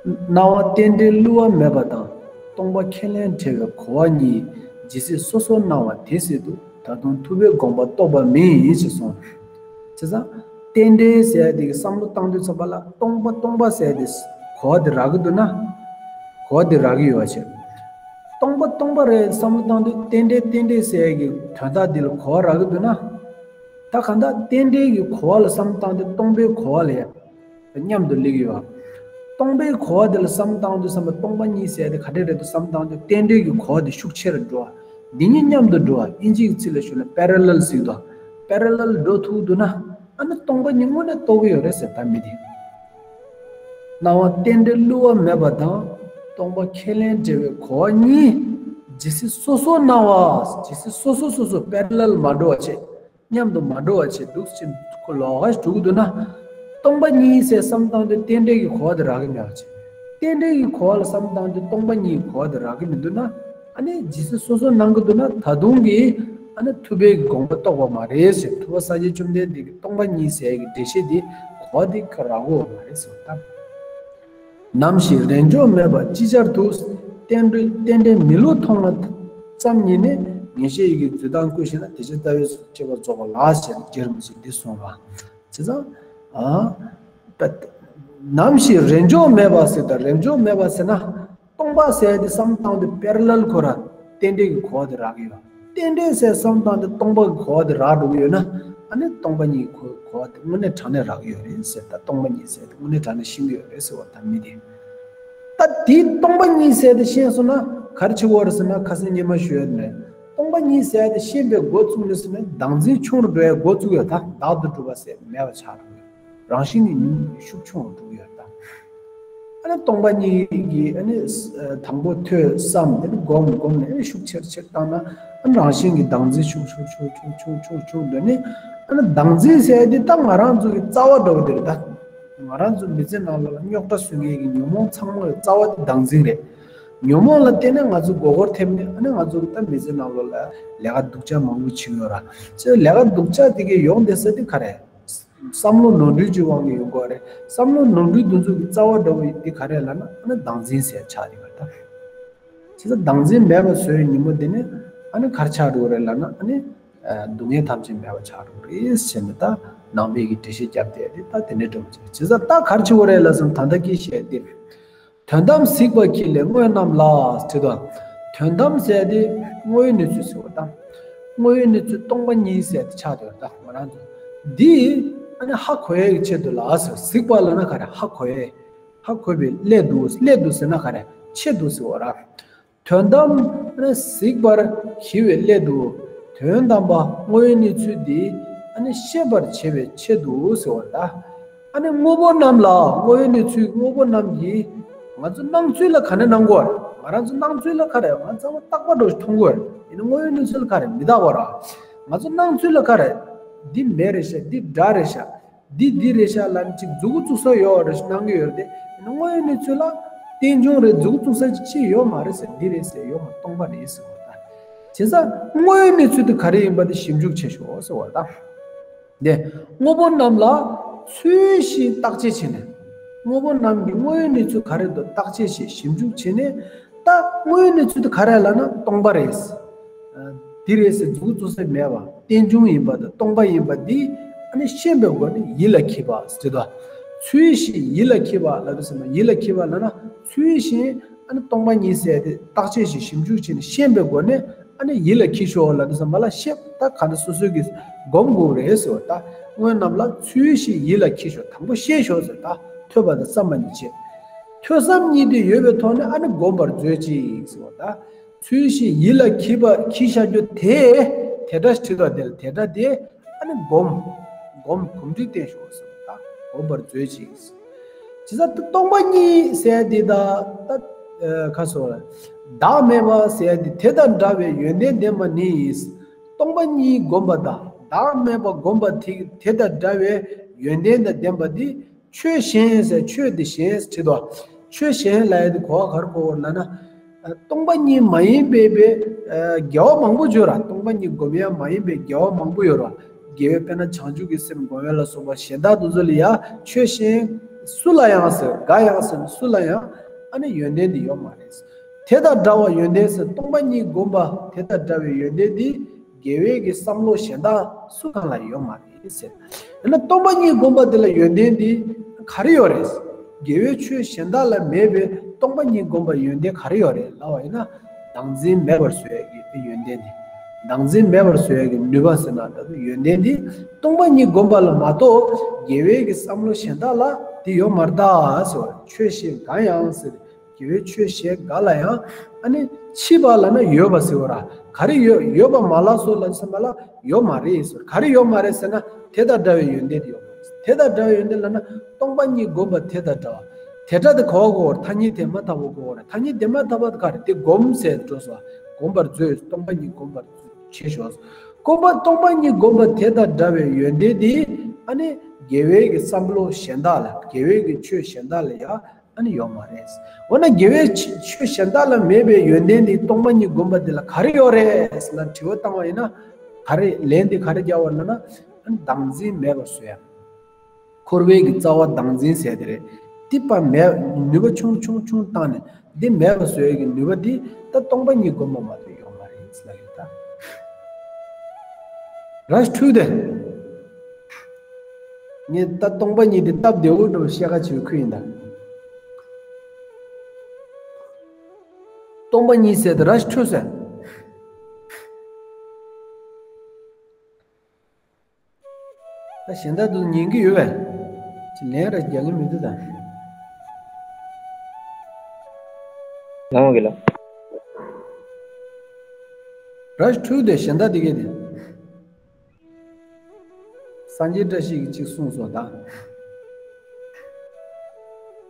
སྣང་བ་རྟེན་འབྲེལ་བསླུ་བ་མེད་པ་དང་། སྟོང་པ་ཁས་ལེན་བྲལ་བའི་གོ་བ་གཉིས། ཇི་སྲིད་སོ་སོར་སྣང་བ་དེ་སྲིད་དུ། ད་དུང་ཐུབ་པའི་དགོངས་པ་རྟོགས་པ་མིན་ཞེས་གསུངས། བྱས་ཙང་རྟེན་འབྲེལ་ཟེར་ཡ་དེ་གི་བསམ་བློ་བཏང་དུས་ཙམ་པ་ལ་སྟོང་པ་སྟོང་པ་ཟེར་ཡ་དེ་གོ་བ་དེ་རག་གི་འདུག་ན། གོ་བ་དེ་རག་གི་ཡོད་པ་བྱས། སྟོང་པ་སྟོང་པ་རེད་བསམ་བློ་བཏང་དུས་རྟེན་འབྲེལ་རྟེན་འབྲེལ་ཟེར་ཡ་གི་དོན་དག་དེ་ལ་གོ་བ་རག་གི་འདུག་ན། ད་གང་ལྟར་རྟེན་འབྲེལ་གྱི་གོ་བ་ལ་བསམ་བློ་བཏང་དུས་སྟོང་པའི་གོ་བ་ལ་ཡ། མཉམ་དུ་སླེབས་ཡོད། སྟོང་པའི་གོ་བ་དེ་ལ་བསམ་བཏང་དུས་བསམ་པ་སྟོང་པ་ཉིད་ཟེར་དེ་ག་འདྲ་རེད་འདུག་བསམ་བཏང་དུས་རྟེན་འབྲེལ་གྱི་གོ་བ་དེ་ཤུགས་ཆེ་རུ་འགྲོ་བ། འདི་གཉིས་མཉམ་དུ་འགྲོ་བ་ཨིན་ཇིའི་ཚིག་ལ་ཞུ་ན་པེ་རེ་ལལ་ཟེར་གྱི་འདུག་པེ་རེ་ལལ་འགྲོ་ཐུབ་འདུག་ན་ཨ་ནི་སྟོང་པ་ཉིད་དངོས་གནས་རྟོགས་ཀྱི་ཡོད་རེད་ཟེར། ད་མི་དེ། སྣང་བ་རྟེན་འབྲེལ་བསླུ་བ་མེད་པ་དང་སྟོང་པ་ཁས་ལེན་བྲལ་བའི་གོ་བ་གཉིས། ཇི་སྲིད་སོ་སོར་སྣང་བ། ཇི་སྲིད་སོ་སོ་སོ་སོ་པེ་རེ་ལལ་མ་འགྲོ་བ་བྱས། མཉམ་དུ་མ་འགྲོ་བ་བྱས་འདུག་ཅིང་ཁོ་ལོགས་ཀ་འགྲོ་གི་འདུག་ན། སྟོང་པ་ཉིད་ཟེར་བསམ་བཏང་དུས་རྟེན་འབྲེལ་གྱི་གོ་བ་དེ་རག་གི་མེད་པ་བྱས། རྟེན་འབྲེལ་གྱི་གོ་བ་ལ་བསམ་བཏང་དུས་སྟོང་པ་ཉིད་ཀྱི་གོ་བ་དེ་རག་གི་མི་འདུག་ན། ཨ་ནི་ཇི་སྲིད་སོ་སོར་སྣང་གི་འདུག་ན་ད་དུང་གི་ཨ་ནི་ཐུབ་པའི་དགོངས་པ་རྟོགས་པ་མ་རེད་ཟེར། ཐུབ་པ་སངས་རྒྱས་བཅོམ་ལྡན་འདས་ཀྱིས་སྟོང་པ་ཉིད་ཟེར་གྱི་འགྲེལ་བཤད་དེ་གོ་བ་དེ་ག་རག་གི་ཡོད་མ་རེད་ཟེར་བ་དང་། ནམ་ཞིག་རེས་འཇོག་མེད་པར་ཅིག་ཅར་དུ། རྟེན་འབྲེལ་རྟེན་འབྲེལ་མི་བསླུ་མཐོང་བ་ཙམ་ཉིད་ནི། ངེས་ཤེས་ཡིད་ཀྱི་འཛུལ་མདངས་བསྐུལ་ཞིང་ན། དེ་ཕྱིར་ལྟ་བས་སྤྱད་པ་རྫོགས་པ་ལགས། ཞེས་རྗེ་རིན་པོ་ཆེས་འདི་གསུངས་པ། བྱས་ཙང་། ཨ། ནམ་ཞིག་རེས་འཇོག་མེད་པ་ཟེར་ད་རེས་འཇོག་མེད་པ་ཟེར་ན། སྟོང་པ་ཟེར་དེ་བསམ་བཏང་དུས་པེ་རེ་ལལ་ཁོ་ར་རྟེན་འབྲེལ་གྱི་གོ་བ་དེ་རག་གི་ཡོད། རྟེན་འབྲེལ་ཟེར་བསམ་བཏང་དུས་སྟོང་པ་གི་གོ་བ་དེ་རག་འགྲོ་གི་ཡོད་ན། ཨ་ནི་སྟོང་པ་ཉིད་གོ་གོ་བ་དེ་དངོས་གནས་དྲང་གནས་རག་གི་ཡོད་རེད་ཟེར། ད་སྟོང་པ་ཉིད་ཟེར་དེ་དངོས་གནས་དྲང་གནས་ཤེས་ཀྱི་ཡོད་རེད་ཟེར་བ་ད་མི་དེ། ད་དེ་སྟོང་པ་ཉིད་ཟེར་དེ་ཤེས་སོང་ན་ག་རེ་བྱེད་དགོས་རེད་ཟེར་ན། ཁ་སང་སྔོན་མ་ཞུས་ཡོད་ནས། སྟོང་པ་ཉིད་ཟེར་དེ་ཤེས་པའི་འགོ་བཙུགས་ནས་ཟེར་ན་བདག་འཛིན་ཆུང་རུ་འགྲོ་ཡའི་འགོ་བཙུགས་ཡོད། ད་བདག་ཏུ་གྲུབ་པ་ཟེར་མེད་པ་ཆགས་འགྲོ་གི་ཡོད། རང་བཞིན་གྱི་ཉིད་ཤུགས་ཆུང་རུ་འགྲོ་གི་ཡོད་ད། ཨ་ནི་སྟོང་པ་ཉིད་ཀྱི་ཨ་ནི་དང་པོ་ཐོས་བསམ་དེ་ནི་སྒོམ་སྒོམ་ནས་ཨ་ནི་ཤུགས་ཆེར་ཆེར་བཏང་ན། ཨ་ནི་རང་བཞིན་གྱི་བདག་འཛིན་ཤུགས་ཆུང་ཆུང་ཆུང་ཆུང་ཆུང་ཆུང་ཆུང་འགྲོ་ནས། ཨ་ནི་བདག་འཛིན་ཟེར་དེ་ད་ང་རང་ཚོ་གི་རྩ་བ་འདྲ་བོ་དེ་རེད་ད། ང་རང་ཚོ་མི་ཚེ་ནང་ལོགས་ལ་རྙོག་དྲ་བཟོ་མཁན་གྱི་ཉོན་མོངས་ཚང་མ་གི་རྩ་བ་དེ་བདག་འཛིན་རེད། ཉོན་མོངས་ལ་བརྟེན་ནས་ང་ཚོ་མགོ་སྐོར་ཐེབས་ནས། ཨ་ནི་ང་ཚོ་གི་ད་མི་ཚེ་ནང་ལོགས་ལ་ལས་ཀ་སྡུག་ཅག་མང་པོ་བྱེད་ཡོད་ར། ཅེས་ལས་ཀ་སྡུག་ཅག་དེ་གས་ཡོང་བསྡད་ས་དེ་ག་རེད། བསམ་བློ་ནོར་འཁྲུལ་གྱི་དབང་གིས་ཡོང་གི་རེད། བསམ་བློ་ནོར་འཁྲུལ་དེ་ཚོ་གི་རྩ་བ་འདྲ་བོ་དེ་ག་རེ་ལབ་ན། ཨ་ནི་བདག་འཛིན་ཟེར་ཆགས་ཡོད་པ་དང་། བྱས་ཙང་བདག་འཛིན་མེད་པ་བཟོས་ཉིན་མོ་དེ་ནས་ཨ་ནི་ག་རེ་ཆགས་འགྲོ་གི་རེད་ལབ་ན། ཨ་ནི་སྡུག་བསྔལ་ཐམས་ཅད་མེད་པ་ཆགས་འགྲོ་གི་རེད་ཟེར་ནས། ད་ནང་པའི་གི་འགྲེལ་བཤད་རྒྱབ་བསྡད་དེ་ད་དེ་འདྲའི་འགྲོ་མ་བྱས། བྱས་ཙང་ད་ག་རེ་བྱེད་དགོས་རེད་ལབ་སོང་ད་ལྟ་གི་བཤད་དེ། དོན་དམ་གཟིགས་པ་ཁྱེད་ལས་དངོས་རྣམས་ལ། དེ་དང་། དོན་དམ་ཟེར་དེ་དངོས་ཡོད་གནས་ཚུལ་ཟེར་བ་དང་། དངོས་ཡོད་གནས་ཚུལ་སྟོང་པ་ཉིད་ཟེར་དེ་ཆགས་འདུག་ད་ང་རང་ཚོ་འདི་ཨ་ནི་ཧ་གོ་ཡས་ཀྱི་ཆེད་དུ་ལ་ཟེར། གཟིགས་པ་ལབ་ན་ག་རེ། ཧ་གོ་ཡས། ཧ་གོ་བའི་སླད་དུ། སླད་དུ་ཟེར་ན་ག་རེ། ཆེད་དུ་ཟེར་བ་ར། དོན་དམ་ཨ་ནི་གཟིགས་པར་བགྱི་བའི་སླད་དུ། དོན་དམ་པ་དངོས་ཡོད་གནས་ཚུལ་འདི་ཨ་ནི་ཤེས་པར་བྱེད་པའི་ཆེད་དུ་ཟེར་བ་ར། ཨ་ནི་དངོས་པོ་རྣམས་ལ། དངོས་ཡོད་གནས་ཚུལ་དངོས་པོ་རྣམས་ཀྱི་ང་ཚོ་སྣང་ཚུལ་ལ་ག་ནས་སྣང་གོ། ང་རང་ཚོ་སྣང་ཚུལ་ལ་ག་རེ། ང་ཚང་མ་རྟག་པ་འདྲ་བོ་མཐོང་གོ། ཡིན་ན་དངོས་ཡོད་གནས་ཚུལ་ལ་ག་རེ་མི་རྟག་པ་ར། ང་ཚོ་སྣང་ཚུལ་ལ་ག་རེ། འདི་མེ་རེད་ཤག་འདི་སྒྲ་རེད་ཤག་འདི་འདི་རེད་ཤག་ལབ་ནས་ཅིག་མཛུབ་གུ་བཙུགས་ས་ཡོད་རེད་ཤག་སྣང་གི་ཡོད་རེད་དེ། ཡིན་ན་དངོས་ཡོད་གནས་ཚུལ་ལ་རྟེན་འབྱུང་རེད། མཛུབ་གུ་བཙུགས་ས་ཅིག་ཅི་ཡོད་མ་རེད་ཟེར། འདི་རེད་ཟེར་ཡོད་མ། སྟོང་པ་རེད་ཟེར་བ་དང་། བྱས་ཙང་དངོས་ཡོད་གནས་ཚུལ་དེ་ག་རེ་ཡིན་པ་དེ་ཞིབ་འཇུག་བྱེད་ཤོག་ཟེར་བ་དང་། དེ་དངོས་པོ་རྣམས་ལ་ཚུལ་བཞིན་བརྟག་དཔྱད་བྱས་ནས། དངོས་པོ་རྣམས་ཀྱི་དངོས་ཡོད་གནས་ཚུལ་ག་རེ་འདུག་བརྟག་དཔྱད་བྱས་ཞིབ་འཇུག་བྱས་ནས། ད་དངོས་ཡོད་གནས་ཚུལ་དེ་ག་རེ་ལབ་ན་སྟོང་པ་རེད། འདི་རེད་ཟེར་མཛུབ་བཙུགས་ས་མེད་པ། རྟེན་འབྱུང་ཡིན་པ་དང་སྟོང་པ་ཡིན་པ་འདི་ཨ་ནི་ཤེས་པའི་སྒོ་ནས་ཡིད་ལ་འཁྱིལ་བ་ཟེར་དོ། ཚུལ་བཞིན་ཡིད་ལ་འཁྱིལ་བ་ལབ་དུས་ཙམ་པ། ཡིད་ལ་འཁྱིལ་བ་ལབ་ན་ཚུལ་བཞིན་ཨ་ནི་སྟོང་པ་ཉིད་ཟེར་དེ་བརྟག་དཔྱད་བྱས་ཞིབ་འཇུག་བྱས་ནས་ཤེས་པའི་སྒོ་ནས་ཨ་ནི་ཡིད་ལ་འཁྱིལ་ཤོག་ལབ་དུས་ཙམ་པ་ལ། ཤེས་ད་ག་འདྲ་སོ་སོའི་གི་སྒོམ་དགོས་རེད་ཟེར་བ། ད་སྔོན་རྣམས་ལ་ཚུལ་བཞིན་ཡིད་ལ་འཁྱིལ་ཤོག་དང་པོ་ཤེས་ཤོག་ཟེར། ད་ཐོས་པ་དང་བསམ་པ་གཉིས་བྱེད། ཐོས་བསམ་གཉིས་དེ་ཡོད་པའི་ཐོག་ནས་ཨ་ནི་སྒོམ་པར་མཛོད་ཅིག་ཟེར་བ། ད་ཚུལ་བཞིན་ཡིད་ལ་འཁྱིལ་བ་འཁྱིལ་བཞག་རྒྱུ་དེ། དེ་འདྲ་ཁྲིད་དོ། དེ་ལ་དེ་འདྲ་དེ་ཨ་ནི་སྒོམ། སྒོམ་གོམས་འདྲིས་བསྟེན་ཤོག་ཟེར་བ། ད་སྒོམ་པར་མཛོད་ཅིག་ཟེར། བྱས་ཙང་སྟོང་པ་ཉིད་ཟེར་དེ་ད་ད་ཁ་སོ་བདག་མེད་པ་ཟེར་དེ་དེ་དང་འདྲ་བའི་ཡོན་ཏན་ལྡན་པ་ནི། སྟོང་པ་ཉིད་སྒོམ་པ་དང་བདག་མེད་པ་སྒོམ་པ་དེ་དེ་དང་འདྲ་བའི་ཡོན་ཏན་དང་ལྡན་པ་འདི། ཆོས་གཞན་ཟེར། ཆོས་འདི་གཞན་ཁྲིད་དོ། ཆོས་གཞན་ལབ་ཡ་དེ་གོ་བ་ག་རེ་གོ་དགོས་ལབ་ན། སྟོང་པ་ཉིད་མ་ཡིན་པའི་པའི་དགེ་བ་མང་པོ་ཡོད་ར། སྟོང་པ་ཉིད་སྒོམ་ཡ་མ་ཡིན་པའི་དགེ་བ་མང་པོ་ཡོད་ར། དགེ་བའི་དཔེར་ན་བྱང་ཆུབ་ཀྱི་སེམས་སྒོམ་ཡ་ལ་སོགས་པ་གཞན་དག་དེ་ཚོ་ལ་ཡ་ཆོས་གཞན་སུ་ལ་ཡང་ཟེར། ག་ཡང་ཟེར་ན་སུ་ལ་ཡང་ཨ་ནི་ཡོན་ཏན་འདི་ཡོད་མ་རེད། དེ་དང་འདྲ་བ་ཡོན་ཏན་ཟེར། སྟོང་པ་ཉིད་སྒོམ་པ་དེ་དང་འདྲ་བའི་ཡོན་ཏན་འདི་དགེ་བའི་གི་བསམ་བློ་གཞན་དག་སུ་གང་ལ་ཡོད་མ་རེད་ཟེར། ཡིན་ན་སྟོང་པ་ཉིད་སྒོམ་པ་དེ་ལ་ཡོན་ཏན་འདི་ག་རེ་ཡོད་རེད། དགེ་བའི་ཆོས་གཞན་དག་ལ་མེད་པའི་སྟོང་པ་ཉིད་སྒོམ་པ་ཡོན་ཏན་ག་རེ་ཡོད་རེད་ལབ་པ་ཡིན་ན། བདག་འཛིན་མེད་པར་བཟོ་ཡ་གི་ཡོན་ཏན་འདི། བདག་འཛིན་མེད་པར་བཟོ་ཡ་གི་ནུས་པ་ཟེར་ན་ད་དུ་ཡོན་ཏན་འདི་སྟོང་པ་ཉིད་སྒོམ་པ་ལ་མ་གཏོགས་དགེ་བའི་གི་བསམ་བློ་གཞན་དག་ལ་འདི་ཡོད་མ་རེད་ད་ཟེར་བ། ཆོས་གཞན་གང་ཡང་ཟེར། དགེ་བའི་ཆོས་གཞན་ག་ལ་ཡང་ཨ་ནི་མཆིས་པ་ལབ་ན་ཡོད་པ་ཟེར་བ་ར། ག་རེ་ཡོད་ཡོད་པ་མ་ལགས་སོ་ལབ་ཙམ་པ་ལ་ཡོད་མ་རེད་ཟེར། ག་རེ་ཡོད་མ་རེད་ཟེར་ན་དེ་དང་འདྲ་བའི་ཡོན་ཏན་དེ་ཡོད་མ་རེད། དེ་དང་འདྲ་བའི་ཡོན་ཏན་ལབ་ན་སྟོང་པ་ཉིད་སྒོམ་པ་དེ་དང་འདྲ་བ། དེ་འདྲ་དེ་གོ་བ་གོ་བར་ཐ་སྙད་དེ་མ་ཐག་པ་གོ་བ་ར། ཐ་སྙད་དེ་མ་ཐག་པ་དེ་ག་རེ། དེ་སྒོམ་ཟེར་འགྲོ་སོ། སྒོམ་པར་མཛོད། སྟོང་པ་ཉིད་སྒོམ་པར་བྱེད་ཤོག། སྒོམ་པ་སྟོང་པ་ཉིད་སྒོམ་པ་དེ་དང་འདྲ་བའི་ཡོན་ཏན་དེ་ཨ་ནི་དགེ་བའི་གི་བསམ་བློ་གཞན་དག་ལ། དགེ་བའི་གི་ཆོས་གཞན་དག་ལ་ཡང་ཨ་ནི་ཡོད་མ་རེད། འོ་ན་དགེ་བའི་ཆོས་གཞན་དག་ལ་མེད་པའི་ཡོན་ཏན་དེ་སྟོང་པ་ཉིད་སྒོམ་པ་དེ་ལ་ག་རེ་ཡོད་རེད་ལ་དྲི་བ་བཏང་བ་ཡིན་ན། ག་རེ་ལན་དེ་ག་རེ་རྒྱག་པ་ལབ་ན། ཨ་ནི་བདག་འཛིན་མེད་པར་བཟོ་ཡ། འཁོར་བའི་གི་རྩ་བ་བདག་འཛིན་ཟེར་དེ་རེད། དེ་པ་མེད། ནུས་པ་ཆུང་ཆུང་ཆུང་བཏང་ནས་འདི་མེད་པར་བཟོ་ཡ་གི་ནུས་པ་དེ་ད་སྟོང་པ་ཉིད་སྒོམ་པ་མ་གཏོགས་ཡོད་མ་རེད་ལབ་ཡོད་ད། ར་འཕྲུལ་དེ། ངས་ད་སྟོང་པ་ཉིད་དེ་སྟབས་བདེ་བོ་འདྲ་བོ་བཤད་ཁ་བྱེད་ཁུལ་ཡིན་ད། སྟོང་པ་ཉིད་ཟེར་དེ་ར་འཕྲུལ་ཟེར། ད་གཞན་དག་ཏུ་ཉན་གྱི་ཡོད་པས། ཅི་ལན་ར་རྒྱག་གི་མི་འདུག་ད། ལའོ་གི་ལ། ར་འཕྲུལ་དེ་གཞན་དག་དེ་གས་དེ། སངས་རྒྱས་བཀྲ་ཤིས་ཀྱིས་ཅིག་གསུངས་སོ་ད།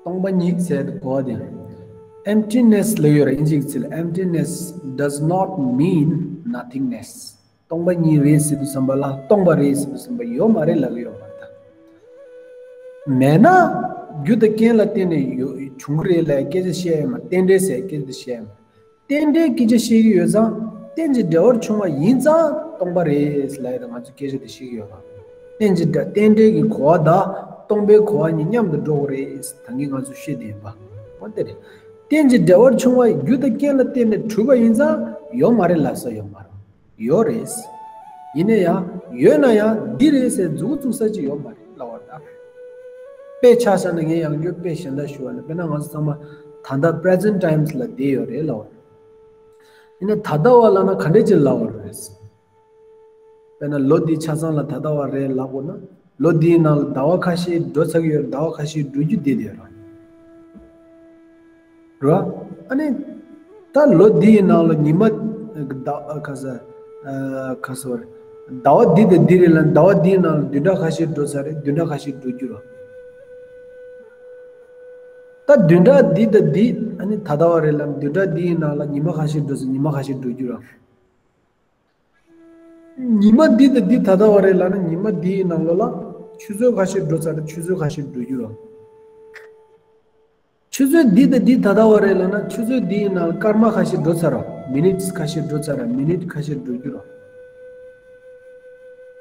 སྟོང་པ་ཉིད་ཟེར་དུ་གོ་བ་དེ། Emptiness ལབ་ཡོད་ར། ཨིན་ཇིའི་ཚིག་ལ། Emptiness does not mean nothingness. སྟོང་པ་ཉིད་རེད་ཟེར་དུས་ཙམ་པ་ལ། སྟོང་པ་རེད་ཟེར་དུས་ཙམ་པ་ཡོད་མ་རེད་ལབ་ཀྱི་ཡོད་མ་རེད་ད། མེད་ན་རྒྱུ་དང་རྐྱེན་ལ་བརྟེན་ནས་ཡོད་བྱུང་གི་རེད་ལབ་སྐད་ཆ་བཤད་ཡོད་མ། རྟེན་འབྲེལ་ཟེར་སྐད་ཆ་བཤད་ཡོད་མ། རྟེན་འབྲེལ་སྐད་ཆ་བཤད་ཀྱི་ཡོད་ཙང་། རྟེན་ཅིང་འབྲེལ་བར་བྱུང་བ་ཡིན་ཙང་སྟོང་པ་རེད་ལབ་ཡ་ད་ང་ཚོ་སྐད་ཆ་དེ་བཤད་ཀྱི་ཡོད་པ། རྟེན་ཅིང་འབྲེལ། རྟེན་འབྲེལ་གྱི་གོ་བ་དང་སྟོང་པའི་གོ་བ་གཉིས་མཉམ་དུ་འགྲོ་གི་རེད། ད་གིན་ང་ཚོ་བཤད་བསྡད་ཡོད་པ། འོ་དེ་རེད། རྟེན་ཅིང་འབྲེལ་བར་བྱུང་བ་རྒྱུ་དང་རྐྱེན་ལ་བརྟེན་ནས་གྲུབ་པ་ཡིན་ཙང་ཡོད་མ་རེད་ལབ་ས་ཡོད་མ་རེད། ཡོད་རེད། ཡིན་ན་ཡང་ཡོད་ན་ཡང་འདི་རེད་ཟེར་མཛུབ་བཙུགས་ས་ཅིག་ཡོད་མ་རེད་ལབ་པ་ད། དཔེ་ཆ་བཞག་ན་ངས་ཡང་བསྐྱར་དཔེ་གཞན་དག་ཞུ་བ་ན། དཔེར་ན་ང་ཚོ་ཚང་མ་ད་ལྟ་present times ལ་བསྡད་ཡོད་རེད་ལབ་པ། ཡིན་ན་ད་ལྟ་བ་ལབ་ན་ག་འདྲས་ཅིག་ལབ་པ་རེད། དཔེར་ན་ལོ་འདི་ཆ་ཚང་ལ་ད་ལྟ་བ་རེད་ལབ་དགོས་ན། ལོ་འདིའི་ནང་ལ་ཟླ་བ་ཁ་ཤས་འགྲོ་ཚར་གྱི་ཡོད་རེད། ཟླ་བ་ཁ་ཤས་འགྲོ་རྒྱུ་བསྡད་ཡོད་རེད། རེད་བ། ཨ་ནི། ད་ལོ་འདིའི་ནང་ལ་ཉི་མ། ཟླ་ཁ་ས། ཁ་ས་བར། ཟླ་བ་འདི་དང་འདི་རེད་ལབ་ན་ཟླ་བ་འདིའི་ནང་ལ་བདུན་ཕྲག་ཁ་ཤས་འགྲོ་ཚར་རེད། བདུན་ཕྲག་ཁ་ཤས་འགྲོ་རྒྱུ་རེད། ད་བདུན་ཕྲག་འདི་དང་འདི་ཨ་ནི་ད་ལྟ་བ་རེད་ལབ་ན་བདུན་ཕྲག་འདིའི་ནང་ལ་ཉི་མ་ཁ་ཤས་འགྲོ་ཚར། ཉི་མ་ཁ་ཤས་འགྲོ་རྒྱུ་རེད། ཉི་མ་འདི་དང་འདི་ད་ལྟ་བ་རེད་ལབ་ན་ཉི་མ་འདིའི་ནང་ལོགས་ལ་ཆུ་ཚོད་ཁ་ཤས་འགྲོ་ཚར་རེད། ཆུ་ཚོད་ཁ་ཤས་འགྲོ་རྒྱུ་རེད། ཆུ་ཚོད་འདི་དང་འདི་ད་ལྟ་བ་རེད་ལབ་ན་ཆུ་ཚོད་འདིའི་ནང་ལ་སྐར་མ་ཁ་ཤས་འགྲོ་ཚར་རེད། མི་ནིཊ་ཁ་ཤས་འགྲོ་ཚར་རེད། མི་ནིཊ་ཁ་ཤས་འགྲོ་རྒྱུ་རེད།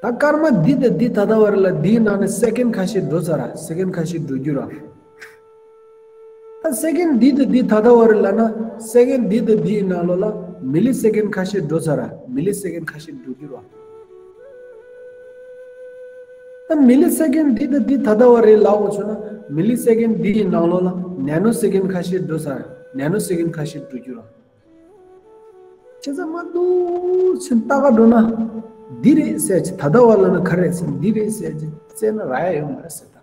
ད་སྐར་མ་འདི་དང་འདི་ད་ལྟ་བ་རེད་ལབ་འདིའི་ནང་ནས་སེ་ཀེན་ཁ་ཤས་འགྲོ་ཚར་རེད། སེ་ཀེན་ཁ་ཤས་འགྲོ་རྒྱུ་རེད། ད་སེ་ཀེན་འདི་དང་འདི་ད་ལྟ་བ་རེད་ལབ་ན་སེ་ཀེན་འདི་དང་འདིའི་ནང་ལོགས་ལ་ མི་ལི་སེ་ཀན་ཁ་ཤས་འགྲོ་ཚར་ར། མི་ལི་སེ་ཀན་ཁ་ཤས་འགྲོ་རྒྱུ་ར། ད་མི་ལི་སེ་ཀན་འདི་དང་འདི་ད་ལྟ་བ་རེད་ལབ་དགོས་བྱུང་ན། མི་ལི་སེ་ཀན་འདི་ཡི་ནང་ལོགས་ལ་ནེ་ནོ་སེ་ཀན་ཁ་ཤས་འགྲོ་ཚར། ནེ་ནོ་སེ་ཀན་ཁ་ཤས་འགྲོ་རྒྱུ་ར། བྱས་ཙང་མ་འདུག་ཕྱིན་ལྟ་ག་འགྲོ་ན། འདི་རེད་ཟེར་གྱི། ད་ལྟ་བ་ལབ་ན་ག་རེ་ཟེར། འདི་རེད་ཟེར་གྱི་བཙལ་ན་རག་ཡ་ཡོད་མ་རེད་ཟེར་ད།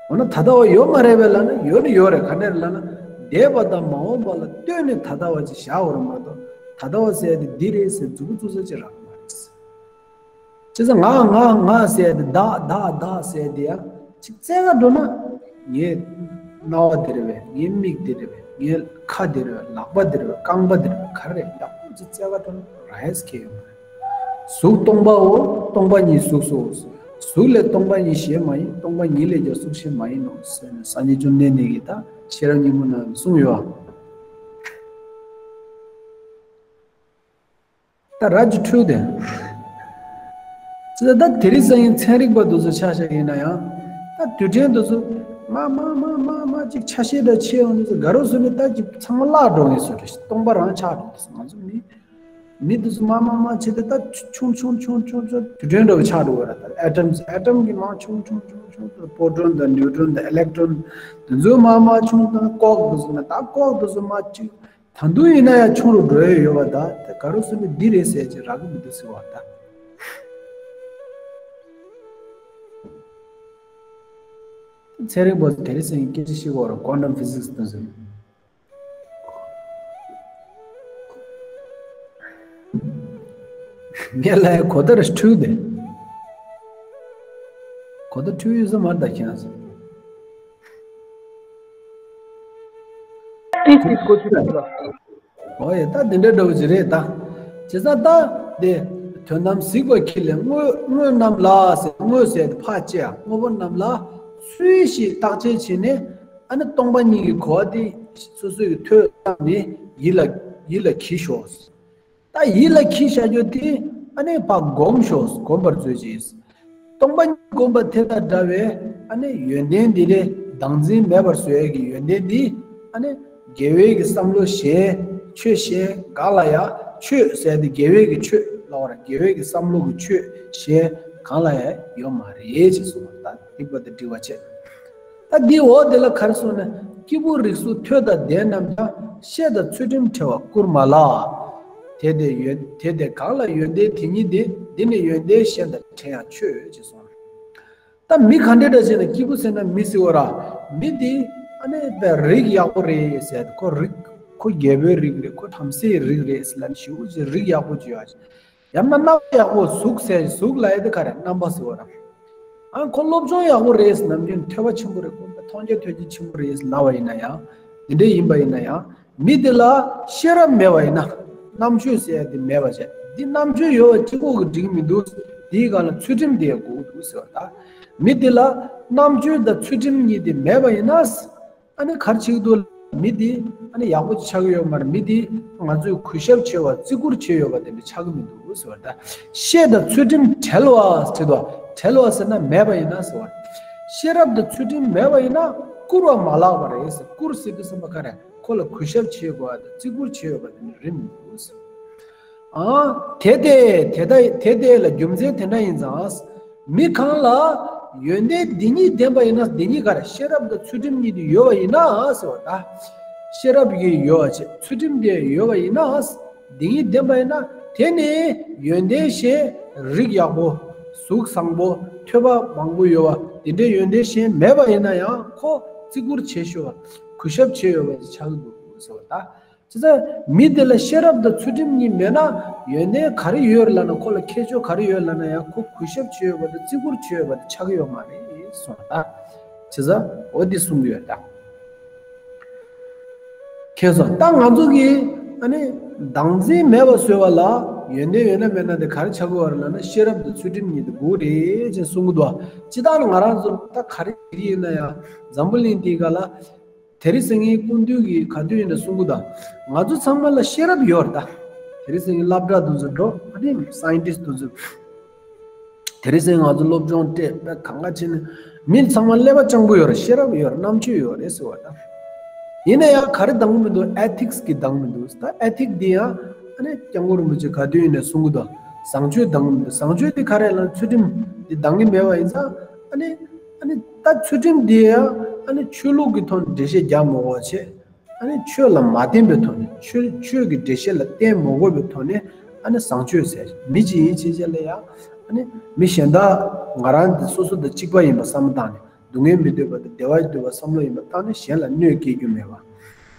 འོ་ན་ད་ལྟ་བ་ཡོད་མ་རེད་པས་ལབ་ན། ཡོད་ནི་ཡོད་རེད། ག་ནས་རེད་ལབ་ན། འདས་པ་དང་མ་འོངས་པ་ལ་ལྟོས་ནས་ད་ལྟ་བ་ཅིག་བཞག་དགོས་རེད་མ་གཏོགས། ད་ལྟ་བ་ཟེར་ཡ་དེ་འདི་རེད་ཟེར་མཛུབ་གུ་བཙུགས་ས་ཅིག་རག་གི་མ་རེད། བྱས་ཙང་ང་ང་ང་ཟེར་ཡ་དེ། བདག་བདག་བདག་ཟེར་ཡ་དེ་ཡ་ཅིག་བཙལ་ག་འགྲོ་ན། ངའི་རྣ་བ་འདི་རེད་པས། ངའི་མིག་འདི་རེད་པས། ངའི་ཁ་འདི་རེད་པས། ལག་པ་འདི་རེད་པས། རྐང་པ་འདི་རེད་པས། ག་རེ་རེད། ཡག་པོ་ཅིག་བཙལ་ག་འགྲོ་ན་རག་ཡས་ཁེལ་ཡོད་མ་རེད། གཟུགས་སྟོང་པའོ། སྟོང་པ་ཉིད་གཟུགས་སོ། གཟུགས་ལས་སྟོང་པ་ཉིད་གཞན་མ་ཡིན། སྟོང་པ་ཉིད་ལས་ཀྱང་གཟུགས་གཞན་མ་ཡིན་ནོ་ཟེར་ནས་སངས་རྒྱས་བཅོམ་ལྡན་འདས་ཀྱིས་ད་ཤེས་རབ་སྙིང་པོ་ནང་གསུངས་ཡོད། ད་ར་ཇི་འཁྲུལ་དེ། ཅི་ད་ད་དེ་རིང་སང་ཉིན་ཚན་རིག་པ་དེ་ཚོ་ཆ་བཞག་ཡིན་ན་ཡང་། ད་དུས་དྲན་དེ་ཚོ་མ་མ་མ་མ་མ་ཅིག་ཆ་ཤས་འདྲ་ཆེ་འོང་དུས་ཚོ་དགའ་རབ་སོང་ནས་ད་ཅིག་ཚང་མ་བརླག་འགྲོ་ངེས་སོ་རེད། སྟོང་པ་རང་ཆགས་འགྲོ་དུས་ང་ཚོ་མི་མི་དེ་ཚོ་མ་མ་མ་བྱས་ཏེ་ད་ཆུང་ཆུང་ཆུང་ཆུང་ཆུང་དུས་དྲན་འདྲ་བོ་ཆགས་འགྲོ་བ་རེད། ད་ཨེ་ཊམ་ཨེ་ཊམ་གྱི་མ་ཆུང་ཆུང་ཆུང་ཆུང་དུ་པོ་ཊོན་དང་ནིའུ་ཊོན་དང་ཨི་ལེག་ཊོན་དེ་ཚོ་མ་མ་ཆུང་དང་ཀོག་དེ་ཚོ་མ་ད་ཀོག་དེ་ཚོ་མ་ཅིག་ད་དུང་ཡིན་ན་ཡང་ཆུང་རུ་འགྲོ་ཡས་ཡོད་པ། ད་ད་ག་རུ་སོང་ནས་འདི་རེད་ཟེར་ཅིག་རག་གི་མི་འདུག་ཟེར་བ་ད། ཚན་རིག་པ་དེ་རིང་སང་ཉིན་སྐད་ཆ་བཤད་དགོས་རེད། ཀོན་ཊམ་ཕི་ཟིག་སི་དེ་ཚོ། ངས་ལབ་ཡ་གོ་བརྡ་ར་འཁྲུལ་དེ། གོ་བརྡ་འཁྲུལ་ཡོད་ས་མ་རེད་ད་ཁྱེད་རང་ཚོ། ཏིས་ཏིས་གོ་ཆོད་ཡོད་ལ། ཨོ་ཡ། ད་འདི་འདྲ་འདྲ་བོ་ཅིག་རེད་ད། བྱས་ཙང་ད་དེ། དོན་དམ་གཟིགས་པ་ཁྱེད་ལས་དངོས། དངོས་རྣམས་ལ་ཟེར། དངོས་ཟེར་དེ་ཕར་བཅད་ཡ། དངོས་པོ་རྣམས་ལ་ཚུལ་བཞིན་བརྟག་དཔྱད་བྱས་ནས། ཨ་ནི་སྟོང་པ་ཉིད་ཀྱི་གོ་བ་དེ་སོ་སོ་ཡི་ཐོས་བསམ་ནས་ཡིད་ལ་ཡིད་ལ་གྱིས་ཤོག། ད་ཡིད་ལ་གྱིས་བཞག་རྒྱུ་དེ་ཨ་ནི་ཕར་སྒོམ་ཤོག། སྒོམ་པར་མཛོད་ཅིག། སྟོང་པ་ཉིད་སྒོམ་པ་དེ་དང་འདྲ་བའི་ཨ་ནི་ཡོན་ཏན་འདི་ལས་བདག་འཛིན་མེད་པར་བཟོ་ཡས་ཀྱི་ཡོན་ཏན་འདི། ཨ་ནི་དགེ་བའི་གི་བསམ་བློ་གཞན། ཆོས་གཞན་གང་ལ་ཡང་། ཆོས་ཟེར་དེ་དགེ་བའི་གི་ཆོས་ལབ་པ་རེད། དགེ་བའི་གི་བསམ་བློ་གི་ཆོས་གཞན་གང་ལ་ཡང་ཡོད་མ་རེད་ཅེས་གསུངས་པ་རེད། ད་སྡིག་པ་དང་སྒྲིབ་པ་བཅས། ད་འདིའི་འོག་དེ་ལ་ག་རེ་གསུངས་ན། སྐྱེས་བུ་རིགས་གསུམ་ཐོས་དང་ལྡན་རྣམས་ཀྱང་། ཤེས་དང་ཚུལ་ཁྲིམས་བྲལ་བ་བཀུར་མ་ལགས། དེ་དེ་ཡོན། དེ་དེ་གང་ལ་ཡོན་ཏན་དེ་ཉིད་དེ། འདི་ནི་ཡོན་ཏན་གཞན་དང་བྲལ་ཡང་ཆོས་ཅེས་གསུངས། ད་མི་ག་འདྲ་འདྲ་བྱས་ན། སྐྱེས་བུ་ཟེར་ན་མི་ཟེར་བ་ར། མི་དེ་ཨ་ནི་དཔེ་རིགས་ཡག་པོ་རེད་ཟེར། ཁོ་རིགས། ཁོ་རྒྱལ་པོའི་རིགས་རེད། ཁོ་བྲམ་ཟེའི་རིགས་རེད་ཟེར་ལབ་ནས་ཞེ་པོ་ཅིག་རིགས་ཡག་པོ་ཅིག་ཡོད། ཡང་ན་རྣམ་པ་ཡག་པོ། གཟུགས་ཟེར། གཟུགས་ལབ་ཡ་དེ་ག་རེ། རྣམ་པ་ཟེར་བ་ར། ཨ་ཁོ་སློབ་སྦྱོང་ཡག་པོ་རེད་ཟེར། ནམ་རྒྱུན་ཐོས་པ་ཆེན་པོ་རེད། ཁོ་མཐོང་རྒྱ་ཐོས་རྒྱ་ཆེན་པོ་རེད་ཟེར་ལབ་པ་ཡིན་ན་ཡང་། དེ་འདྲ་ཡིན་པ་ཡིན་ན་ཡང་། མི་དེ་ལ་ཤེས་རབ་མེད་པ་ཡིན་ན། རྣམ་དཔྱོད་ཟེར་ཡ་དེ་མེད་པ་བྱས། འདི་རྣམ་དཔྱོད་ཡོད་པ་གཅིག་པོ་གིས་འགྲིག་མི་འདུག། དེའི་སྒང་ལ་ཚུལ་ཁྲིམས་དེ་དགོས་འདུག་ཟེར་བ་ད། མི་དེ་ལ་རྣམ་དཔྱོད་དང་ཚུལ་ཁྲིམས་གཉིས་དེ་མེད་པ་ཡིན་ན། ཨ་ནི་ག་རེ་བྱེད་ཀྱི་འདུག། མི་དེ་ཨ་ནི་ཡག་པོ་ཅིག་ཆགས་ཀྱི་ཡོད་མ་རེད། མི་དེ་ང་ཚོས་གུས་ཞབས་བྱེད་པ། བརྩི་བཀུར་བྱེད་ཡོད་པ་དེ་འདྲ་ཆགས་ཀྱི་མི་འདུག་ཟེར་བ་ད། ཤེས་དང་ཚུལ་ཁྲིམས་བྲལ་བ་ཟེར་དུས། བྲལ་བ་ཟེར་ན་མེད་པ་ཡིན་ན་ཟེར་བ། ཤེས་རབ་དང་ཚུལ་ཁྲིམས་མེད་པ་ཡིན་ན་བཀུར་བ་མ་ལགས་པ་རེད་ཟེར། བཀུར་ཟེར་དུས་ཙམ་པ་ག་རེ། ཁོ་ལ་གུས་ཞབས་བྱེད་དགོས་པ་དང་བརྩི་བཀུར་བྱེད་ཡོད་པ་དེ་འདྲ་རེད་མི་འདུག་ཟེར། ཨ། དེ་དེ་དེ་ལྟ་དེ་དེ་ལ་རྒྱུ་མཚན་དེ་འདྲ་ཡིན་ཙང་། མི་གང་ལ་ཡོན་ཏན་འདི་གཉིས་ལྡན་པ་ཡིན་ན། འདི་གཉིས་ག་རེ། ཤེས་རབ་དང་ཚུལ་ཁྲིམས་གཉིས་དེ་ཡོད་པ་ཡིན་ན་ཟེར་བ་ད། ཤེས་རབ་ཀྱི་ཡོད་པ་བྱས། ཚུལ་ཁྲིམས་དེ་ཡོད་པ་ཡིན་ན། འདི་གཉིས་ལྡན་པ་ཡིན་ན། དེ་ནི་ཡོན་ཏན་གཞན། རིགས་ཡག་པོ། གཟུགས་བཟང་པོ། ཐོས་པ་མང་པོ་ཡོད་པ། དེ་འདྲའི་ཡོན་ཏན་གཞན་མེད་པ་ཡིན་ན་ཡང་ཁོ་བརྩི་བཀུར་བྱེད་ཤེས་པ། གུས་ཞབས་བྱེད་ཡོད་པ་ཆགས་འདུག་ཟེར་བ་ད། བྱས་ཙང་མི་དེ་ལ་ཤེས་རབ་དང་ཚུལ་ཁྲིམས་གཉིས་མེད་ན། ཡོན་ཏན་ག་རེ་ཡོད་ལབ་ན། ཁོ་ལ་ཁྱད་ཆོས་ག་རེ་ཡོད་ལབ་ན་ཡང་ཁོ་གུས་ཞབས་བྱེད་ཡོད་པ་དང་བརྩི་བཀུར་བྱེད་ཡོད་པ་དེ་ཆགས་ཀྱི་ཡོད་མ་རེད་གསུངས་པ་ད། བྱས་ཙང་འོ་འདི་གསུང་གི་ཡོད་ད། མཁྱེན་སོང་། ད་ང་ཚོ་གིས་ཨ་ནི་བདག་འཛིན་མེད་པ་བཟོས་པ་ལ་ཡོན་ཏན་ཡོད་ན་མེད་ན་དེ་ག་རེ་ཆགས་ཀྱི་ཡོད་རེད་ལབ་ན། ཤེས་རབ་དང་ཚུལ་ཁྲིམས་གཉིས་དེ་དགོས་རེད་ཅེས་གསུང་གི་འདུག། སྤྱིར་བཏང་ང་རང་ཚོ་ད་ག་རེ་ཡིན་ན་ཡང་། འཛམ་བུ་གླིང་འདིའི་སྒང་ལ། དེ་རིང་སང་ཉིན་སྐུ་མདུན་གྱིས་ག་དུས་ཡིན་ན་གསུང་གི་འདུག། ང་ཚོ་ཚང་མ་ལ་ཤེས་རབ་ཡོད་རེད་ད། དེ་རིང་སང་ཉིན་སློབ་གྲྭ་དེ་ཚོ་འགྲོ། ཨ་ནི་སའིན་ཊིསི་དེ་ཚོ། དེ་རིང་སང་ཉིན་ང་ཚོ་སློབ་སྦྱོང་སྤྲད་པ་གང་ག་བྱས་ནས། མི་ཚང་མ་ཀླད་པ་སྤྱང་པོ་ཡོད་རེད། ཤེས་རབ་ཡོད་རེད། རྣམ་དཔྱོད་ཡོད་རེད་ཟེར་བ་ད། ཡིན་ན་ཡང་ག་རེ་འདང་གི་མི་འདུག་ཨེ་ཐིག་སི་གི་འདང་གི་མི་འདུག་ད་ཨེ་ཐིག་སི་འདི་ཡང་ཨ་ནི་སྐྱབས་མགོན་རིན་པོ་ཆེ་ག་དུས་ཡིན་ནས་གསུང་གི་འདུག་བཟང་སྤྱོད་འདང་གི་མི་འདུག་བཟང་སྤྱོད་འདི་ག་རེ་ལ་ཚུལ་ཁྲིམས་འདི་འདང་གི་མེད་པ་ཡིན་ཙང་ཨ་ནི་ཨ་ནི་ད་ཚུལ་ཁྲིམས་འདི་ཡང་ཨ་ནི་ཆོས་ལུགས་ཀྱི་ཐོག་ནས་འགྲེལ་བཤད་རྒྱག་མི་དགོས་པ་བྱས། ཨ་ནི་ཆོས་ལ་མ་བརྟེན་པའི་ཐོག་ནས་ཆོས་ཆོས་ཀྱི་འགྲེལ་བཤད་ལ་བརྟེན་མི་དགོས་པའི་ཐོག་ནས་ཨ་ནི་བཟང་སྤྱོད་ཟེར་མི་གཅིག་ཡིན་ཕྱིན་ཆད་ལ་ཡང་ཨ་ནི་མི་གཞན་དག་ང་རང་འདི་སོ་སོ་དང་གཅིག་པ་ཡིན་པ་བསམ་བློ་བཏང་ནས། སྡུག་བསྔལ་མི་འདོད་པ་དང་བདེ་བ་འདོད་པ་བསམ་བློ་ཡིན་པ་བཏང་ནས་གཞན་ལ་གནོད་སྐྱེལ་རྒྱུ་མེད་པ།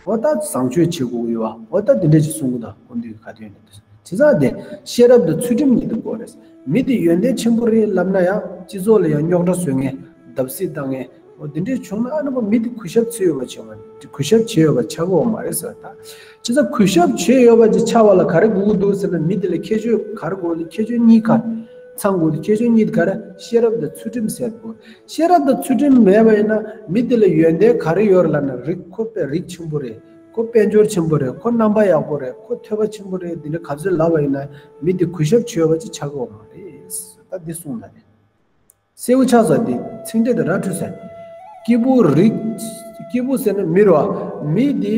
འོ་ད་བཟང་སྤྱོད་བྱེད་དགོས་ཀྱི་ཡོད་པ། འོ་ད་དེ་འདྲ་ཅིག་གསུང་གི་འདུག་སྐུ་མདུན་གྱི་ཁ་ཏོན་ནས་དེ་བྱས་ཙང་དེ་ཤེས་རབ་དང་ཚུལ་ཁྲིམས་གཉིས་དེ་དགོས་རེད། མི་དེ་ཡོན་ཏན་ཆེན་པོ་རེད་ལབ་ན་ཡང་སྤྱི་ཚོགས་ལ་ཡང་རྙོག་དྲ་བཟོ་མཁན་བརྡབ་གསིག་བཏང་མཁན་འོ་དེ་འདྲས་བྱུང་ན་ཨ་ནི་མི་དེ་གུས་ཞབས་བྱེད་ཡོད་པ་བྱེད་མ་གུས་ཞབས་བྱེད་ཡོད་པ་ཆགས་ཀྱི་ཡོད་མ་རེད་ཟེར་བ་ད། བྱས་ཙང་གུས་ཞབས་བྱེད་ཡོད་པ་ཅིག་ཆགས་པ་ལ་ག་རེ་དགོས་ཀྱི་འདུག་ཟེར་ན་མི་དེ་ལ་ཁྱད་ཆོས་ག་རེ་དགོས་ལ་ཁྱད་ཆོས་གཉིས་ག་རེ་ཚང་དགོས་ལ་ཁྱད་ཆོས་གཉིས་དེ་ག་རེ་ཤེས་རབ་དང་ཚུལ་ཁྲིམས་ཟེར་དགོས། ཤེས་རབ་དང་ཚུལ་ཁྲིམས་མེད་པ་ཡིན་ན་མི་དེ་ལ་ཡོན་ཏན་ག་རེ་ཡོད་རེད་ལབ་ན་རིགས་ཁོ་དཔེ་རིགས་ཆེན་པོ་རེད། ཁོ་དཔལ་འབྱོར་ཆེན་པོ་རེད། ཁོ་རྣམ་པ་ཡག་པོ་རེད། ཁོ་ཐོས་པ་ཆེན་པོ་རེད། འདི་འདྲ་ག་ཚོད་ལབ་པ་ཡིན་ན་མི་དེ་གུས་ཞབས་བྱེད་འོས་པ་ཅིག་ཆགས་ཀྱི་ཡོད་མ་རེད། ད་འདི་གསུངས་ན་རེད། གསལ་པོ་ཆགས་ས་འདི་ཚིག་འགྲེལ་དེ་ར་འཕྲོད་ས། སྐྱེས་བུ་རིགས། སྐྱེས་བུ་ཟེར་ན་མི་རེད་བ། མི་དེ་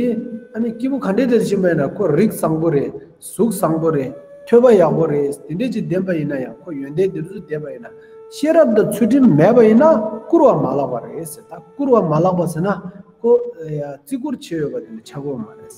ཨ་ནི་སྐྱེས་བུ་ག་འདྲས་དེ་ཕྱིན་པ་ཡིན་ན་ཁོ་རིགས་བཟང་པོ་རེད། གཟུགས་བཟང་པོ་རེད། ཐོས་པ་ཡག་པོ་རེད། དེ་འདྲས་ཅིག་ལྡན་པ་ཡིན་ན་ཡང་ཁོ་ཡོན་ཏན་དེ་ཚོ་ལྡན་པ་ཡིན་ན་ཤེས་རབ་དང་ཚུལ་ཁྲིམས་མེད་པ་ཡིན་ན་བཀུར་བ་མ་ལགས་པ་རེད་ཟེར། ད་བཀུར་བ་མ་ལགས་པ་ཟེར་ན་ཁོ་ཡ་བརྩི་བཀུར་བྱེད་འོས་པ་དེ་འདྲ་ཆགས་ཀྱི་ཡོད་མ་རེད།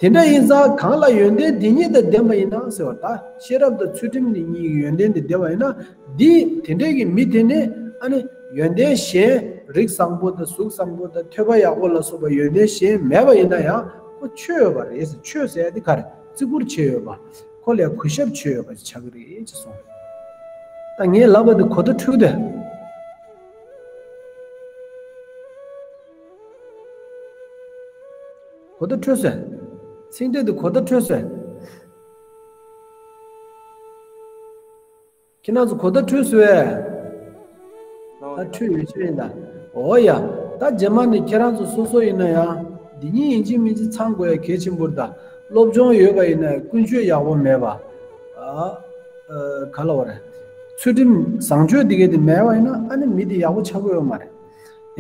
དེ་འདྲ་ཡིན་ཙང་གང་ལ་ཡོན་ཏན་དེ་གཉིས་དང་ལྡན་པ་ཡིན་ན་ཟེར་བ་ད་ཤེས་རབ་དང་ཚུལ་ཁྲིམས་དེ་གཉིས་ཀྱི་ཡོན་ཏན་དེ་ལྡན་པ་ཡིན་ན་འདི་དེ་འདྲས་ཀྱི་མི་དེ་ནི་ཨ་ནི་ཡོན་ཏན་གཞན་རིགས་བཟང་པོ་དང་གཟུགས་བཟང་པོ་དང་ཐོས་པ་ཡག་པོ་ལ་སོགས་པ་ཡོན་ཏན་གཞན་མེད་པ་ཡིན་ན་ཡང་ཁོ་ཆོས་ཡོད་པ་རེད་ཟེར། ཆོས་ཟེར་ཡ་དེ་ག་རེ་བརྩི་བཀུར་བྱེད་འོས་པ་ཁོ་ལ་གུས་ཞབས་བྱེད་འོས་པ་ཆགས་ཀྱི་རེད་ཅེས་གསུངས། ད་ངས་ལབ་པ་འདི་གོ་བརྡ་འཕྲོད་དེ། གོ་བརྡ་འཕྲོད་སོང་། ཚིག་འགྲེལ་དུ་གོ་བརྡ་འཕྲོད་སོང་། ཁྱེད་རང་ཚོ་གོ་བརྡ་འཕྲོད་སོང་ཨེ། ད་འཕྲོད་ཡོད་ཆོས་ཡིན་ད། འོ་ཡ། ད་རྗེས་མ་ནི་ཁྱེད་རང་ཚོ་སོ་སོ་ཡིན་ན་ཡང་འདི་གཉིས་ཡིན་གཅིག་མིན་གཅིག་ཚང་དགོས་ཡ་གལ་ཆེན་པོ་རེད་ད། སློབ་སྦྱོང་ཡོད་པ་ཡིན་ན་ཀུན་སྤྱོད་ཡག་པོ་མེད་པ། ཨ། ཨ། ག་ལ་བ་རེད། ཚུལ་ཁྲིམས་བཟང་སྤྱོད་འདི་གས་དེ་མེད་པ་ཡིན་ན་ཨ་ནི་མི་དེ་ཡག་པོ་ཆགས་ཀྱི་ཡོད་མ་རེད།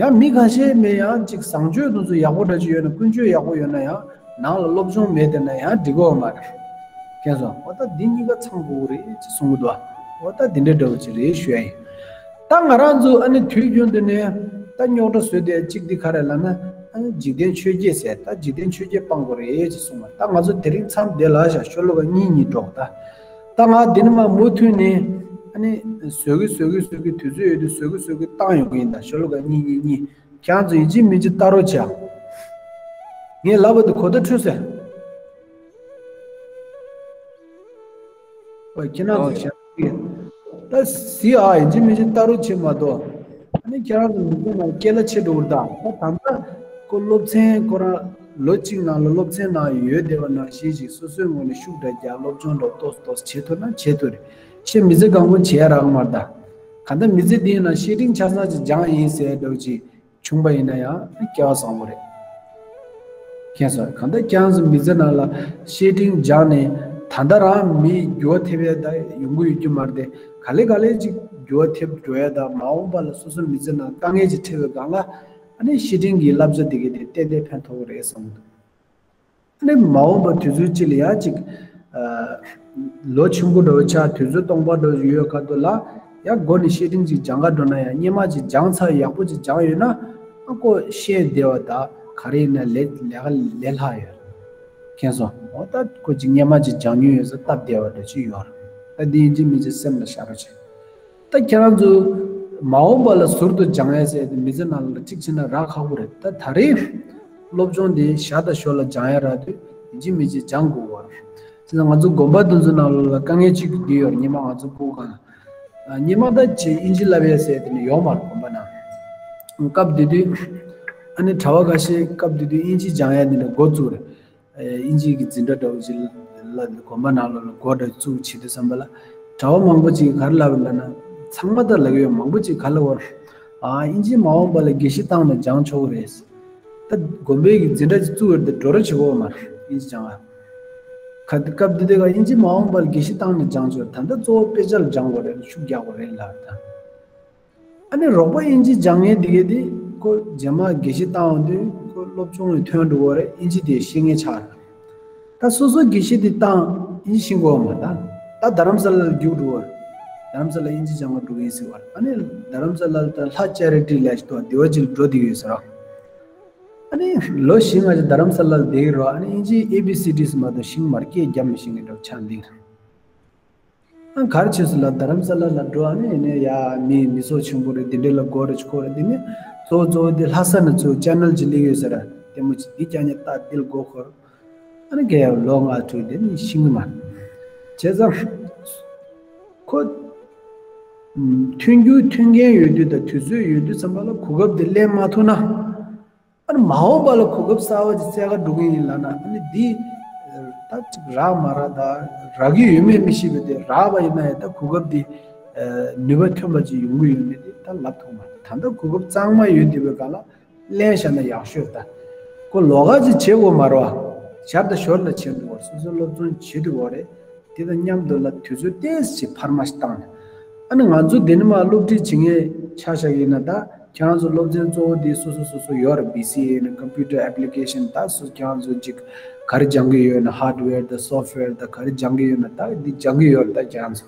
ཡང་མི་ཁ་ཤས་མེད་ཡང་ཅིག་བཟང་སྤྱོད་དེ་ཚོ་ཡག་པོ་འདྲ་ཅིག་ཡོད་ན་ཀུན་སྤྱོད་ཡག་པོ་ཡོད་ན་ཡང་ནང་ལ་སློབ་སྦྱོང་མེད་དེ་ན་ཡང་འགྲིག་གི་ཡོད་མ་རེད། མཁྱེན་སོང་། འོ་ད་འདི་གཉིས་ཀ་ཚང་དགོས་ཀྱི་རེད་ཅེས་གསུང་གི་འདུག་འོ་ད་འདི་འདྲ་འདྲ་བོ་ཅིག་རེད་ཞུ་ཡ་ཡིན། ད་ང་རང་ཚོ་ཨ་ནི་དུས་རྒྱུན་དུ་ནས་ད་རྙོག་དྲ་བཟོས་ཏེ་གཅིག་འདི་ག་རེ་ལབ་ན་ཨ་ནི་འཇིག་རྟེན་ཆོས་བརྒྱད་ཟེར། ད་འཇིག་རྟེན་ཆོས་བརྒྱད་སྤང་དགོས་རེད་ཅེས་གསུངས་པ། ད་ང་ཚོ་དེ་རིང་མཚམས་བསྡད་ལ་བཞག་ཤོ་ལོ་ཀ་གཉིས་གཉིས་འགྲོ་ད། ད་ང་འདི་ནས་མར་མུ་མཐུད་ནས་ཨ་ནི་བཟོ་གི་བཟོ་གི་བཟོ་གི་དུས་ཚོད་ཡོད་དུས་བཟོ་གི་བཟོ་གི་བཏང་ཡོང་གི་ཡིན། ད་ཤོ་ལོ་ཀ་གཉིས་གཉིས་གཉིས། ཁྱེད་རང་ཚོ་ཡིན་གཅིག་མིན་གཅིག་ལྟ་རོགས་བྱ། ངས་ལབ་པ་དེ་གོ་བརྡ་འཕྲོད་སོང་། ཨོ་ཁྱེད་རང་ཚོ་ཞབས་ཀྱིས་ད་གཟིགས་ཨ། ཡིན་གཅིག་མིན་གཅིག་ལྟ་རོགས་བྱེད་མ་གཏོགས། ཨ་ནི་ཁྱེད་རང་ཚོ་མི་ཚེ་ནང་སྐྱེལ་ལ་ཆེ་འགྲོ་གི་རེད་ད། ད་ད་ལྟ་ཁོ་སློབ་ཚན་ཁོ་རང་ལོ་གཅིག་ནང་ལ་སློབ་ཚན་ནང་ཡོད་བསྡད་པ་ནང་བཞིན་ཞིག་སོ་སོའི་ངོས་ནས་ཤུགས་དྲག་རྒྱག་སློབ་སྦྱོང་འདྲ་ཏོག་ཙམ་ཏོག་ཙམ་བྱེད་ཐུབ་ན་བྱེད་ཐུབ་རེད། ཁྱེད་མི་ཚེ་གང་པོ་བྱེད་ཡ་རག་མ་རེད་ད། གང་ལྟར་མི་ཚེ་འདིའི་ནང་བཤེས་སྤྲིང་ཆ་ཚང་ཅིག་སྦྱངས་ཡིན་ཟེར་འདྲ་བོ་ཅིག་བྱུང་པ་ཡིན་ན་ཡང་སྐལ་བ་བཟང་པོ་རེད། མཁྱེན་སོང་། གང་ལྟར་ཁྱེད་རང་ཚོ་མི་ཚེ་ནང་ལ་བཤེས་སྤྲིང་སྦྱངས་ནས་ད་ལྟ་རང་མི་འགྱུར་བ་ཐེབས་ཡས་ད་ཡོང་གི་ཡོད་རྒྱུ་མ་རེད་དེ། ག་ལེ་ག་ལེ་ཅིག་འགྱུར་བ་ཐེབས་འགྲོ་ཡས་ད་མ་འོངས་པ་ལ་སོ་སོ་མི་ཚེ་ནང་དཀའ་ངལ་ཅིག་འཕྲད་པའི་སྒང་ལ་ཨ་ནི་བཤེས་སྤྲིང་གི་བསླབ་བྱ་དེ་གས་དེ་ཏན་ཏན་ཕན་ཐོགས་ཀྱི་རེད་བསམ་གྱི་འདུག་ཨ་ནི་མ་འོངས་པ་དུས་ཚོད་ཅིག་ལ་ཡང་ཅིག་ཨ། ལོ་ཆེན་པོ་འདྲ་བོ་ཆགས་དུས་ཚོད་སྟོང་པ་འདྲ་བོ་ཡོད་ཁ་ཐུག་ལ་ཡང་སྒོ་ནས་བཤེས་སྤྲིང་ཅིག་སྦྱང་ག་འགྲོ་ན་ཡང་སྔོན་མ་ཅིག་སྦྱངས་ཚར་ཡག་པོ་ཅིག་སྦྱངས་ཡོད་ན་ཨ་ཁོ་ཤེས་བདེ་བ་དང་ག་རེ་ཡིན་ན་ལས་ལས་ཀ་ལས་སླ་ཡོད། མཁྱེན་སོང་། འོ་ད་ཁོ་ཅིག་སྔོན་མ་ཅིག་སྦྱང་མྱོང་ཡོད་ས་སྟབས་བདེ་བ་འདྲ་ཅིག་ཡོད་རེད། ད་འདི་ཡིན་གཅིག་མིན་གཅིག་སེམས་ལ་བཞག་རོགས་བྱེད། ད་ཁྱེད་རང་ཚོ་མ་འོངས་པ་ལ་ཟུར་དུ་སྦྱང་ཡ་ཟེར་ཏེ་མི་ཚེ་ནང་ལ་གཅིག་བྱས་ན་རག་ཁག་པོ་རེད། ད་ད་རེས་སློབ་སྦྱོང་འདི་ཞར་དང་ཞོར་ལ་སྦྱང་ཡ་རག་དུས་ཡིན་གཅིག་མིན་གཅིག་སྦྱང་དགོས་པ་རེད། བྱས་ཙང་ང་ཚོ་དགོན་པ་དེ་ཚོ་ནང་ལོགས་ལ་དཀའ་ངལ་གཅིག་འདི་ཡོད་རེད། སྔོན་མ་ང་ཚོ་སྐུ་སྒང་ལ་སྔོན་མ་ད་ཅིག་དབྱིན་ཇི་བསླབ་ཡ་ཟེར་དེ་ནི་ཡོད་མ་རེད་དགོན་པ་ནང་། སྐབས་དེ་དུས་ཨ་ནི་གྲྭ་པ་ཁ་ཤས་སྐབས་དེ་དུས་དབྱིན་ཇི་སྦྱང་ཡ་འདི་འདྲ་འགོ་བཙུགས་རེད། དབྱིན་ཇིའི་གི་འཛིན་གྲྭ་འདྲ་བོ་ཅིག་ལ་དགོན་པ་ནང་ལོགས་ལ་སྒོ་འདྲ་བཙུགས་བྱེད་དུས་ཙམ་པ་ལ་གྲྭ་པ་མང་པོ་ཅིག་ག་རེ་ལབ་ལབ་ན་ཚང་མ་ད་ལབ་ཀྱི་ཡོད། མང་པོ་ཅིག་ག་རེ་ལབ་པ་རེད། ཨ་དབྱིན་ཇི་མ་འོངས་པ་ལ་དགེ་བཤེས་བཏང་ནས་སྦྱང་ཆོག་གི་རེད། ད་དགོན་པའི་གི་འཛིན་གྲྭ་ཅིག་བཙུགས་ཡོད་དེ་འགྲོ་ར་བྱེད་དགོས་མ་རེད་དབྱིན་ཇི་སྦྱང་ཨ། ཁ་སྐབས་དེ་དུས་ཀ་དབྱིན་ཇི་མ་འོངས་པ་ལ་དགེ་བཤེས་བཏང་ནས་སྦྱང་ཆོག་ད་ལྟ་གཙོ་བོ་དཔེ་ཆ་ལ་སྦྱང་དགོས་རེད། ཤུགས་རྒྱག་དགོས་རེད་ལབ་ད། ཨ་ནི་རོགས་པ་དབྱིན་ཇི་སྦྱང་མཁན་དེ་གས་དེ་ཁོ་རྗེས་མ་དགེ་བཤེས་བཏང་འོང་དུས་ཁོ་ སློབ་སྦྱོང་ལ་ཐོན་འགྲོ་བ་རེད། ཨིན་ཇི་དེ་ཤེས་མཁན་ཆགས་རེད། ད་སོ་སོ་དགེ་བཤེས་དེ་བཏང་ཨིན་ཇི་ཤེས་དགོས་མ་ད། ད་རྡ་རམ་ས་ལ་ལ་རྒྱུགས་འགྲོ་བ་རེད། རྡ་རམ་ས་ལ་ཨིན་ཇི་སྦྱང་ག་འགྲོ་གི་ཡིན་ཟེར་བ་རེད། ཨ་ནི་རྡ་རམ་ས་ལ་ལ་ད་ལྷ་ཅེ་རི་ཊི་ལས་ཞིག་འདུག་དེ་བ་ཅིག་འགྲོ་བསྡད་ཡོད་ཟེར་རོ། ཨ་ནི་ལོ་བཞི་ལྔ་ཅིག་རྡ་རམ་ས་ལ་ལ་བསྡད་ཀྱི་རོ། ཨ་ནི་ཨིན་ཇི་ཨེ་བི་སི་ཌི་སི་མ་གཏོགས་ཤེས་མ་རེད། སྐད་རྒྱབ་མི་ཤེས་མཁན་འདྲ་བོ་ཆགས་འདུག་ཨ་གར་ཆེ་སུ་ལ་རྡ་རམ་ས་ལ་ལ་འགྲོ། ཨ་ནི་ཡིན་ནའི་ཡ་མི་མི་ཚོགས་ཆེན་པོ་རེད། འདི་འདྲ་ལ་སྒོ་རེ་ཆུ་ཁོ་རེ། འདི་ནི་གཙོ་བོ་གཙོ་བོ་འདི་ལྷ་ས་ནས་ཚུར་ཅེ་ནལ་ཅིག་སླེབས་ཡོད་ཟེར། ལྟད་མོ་ཅིག་འདི་རྐྱང་ཉིད་ལྟ། འདི་ལ་མགོ་འཁོར། ཨ་ནི་ག་ཡ་ལོ་ལྔ་དྲུག་འདི་ནི་ཤེས་ཀྱི་མ་རེད། བྱས་ཙང་ཁོ་མཐུན་རྒྱུ་མཐུན་རྐྱེན་ཡོད་དུས་དང་དུས་ཚོད་ཡོད་དུས་ཙམ་པ་ལ་གོ་སྐབས་དེ་ལེན་མ་ཐུབ་ན། ཨ་ནི་མ་འོངས་པ་ལ་གོ་སྐབས་གསར་བ་ཅིག་བཙལ་ག་འགྲོ་གི་ཡིན་ལབ་ན། ཨ་ནི་འདི་ད་ཅིག་རག་མ་རག་ད་རག་གི་ཡོད་མེད་མི་ཤེས་པ་དེ། རག་པ་ཡིན་ན་ཡང་ད་གོ་སྐབས་འདི་ནུས་པ་ཐོན་པ་ཅིག་ཡོང་གི་ཡོད་མེད་དེ་ད་ལབ་ཐུབ་མ་རེད། ད་ལྟ་གོ་སྐབས་གཙང་མ་ཡོད་བསྡད་པའི་སྒང་ལ་ལེན་བཞག་ན་ཡག་ཤོས་རེད། ད་ཁོ་ལོགས་ཀ་ཅིག་བྱེད་དགོས་མ་རེད་བ། ཞར་དང་ཞོར་ལ་བྱེད་འདུག་བ། སོ་སོའི་སློབ་སྦྱོང་བྱེད་འདུག་བ་རེད། དེ་དང་མཉམ་དུ་ལ་དུས་ཚོད་ཏོག་ཙམ་འཕར་མ་ཞིག་བཏང་ནས། ཨ་ནི་ང་ཚོ་འདི་ནས་མར་སློབ་ཁྲིད་བྱེད་མཁན་ཆ་བཞག་ཡིན་ན། ད་ཁྱེད་རང་ཚོ་སློབ་ཚན་གཙོ་བོ་འདི་སོ་སོ་སོ་སོ་ཡོད་རེད། བི་སི་ཨེ་ཡིན་ན་ཀམ་པུ་ཊར་ཨེབ་ལི་ཀེ་ཤན། ད་སོ་ཁྱེད་རང་ཚོ་ཅིག་ག་རེ་སྦྱང་གི་ཡོད་ན། ཧར་ཌི་ཝེར་དང་སོབ་ཊི་ཝེར་དང་ག་རེ་སྦྱང་གི་ཡོད་ན། ད་འདི་སྦྱང་གི་ཡོད་རེད། ད་ཁྱེད་རང་ཚོ་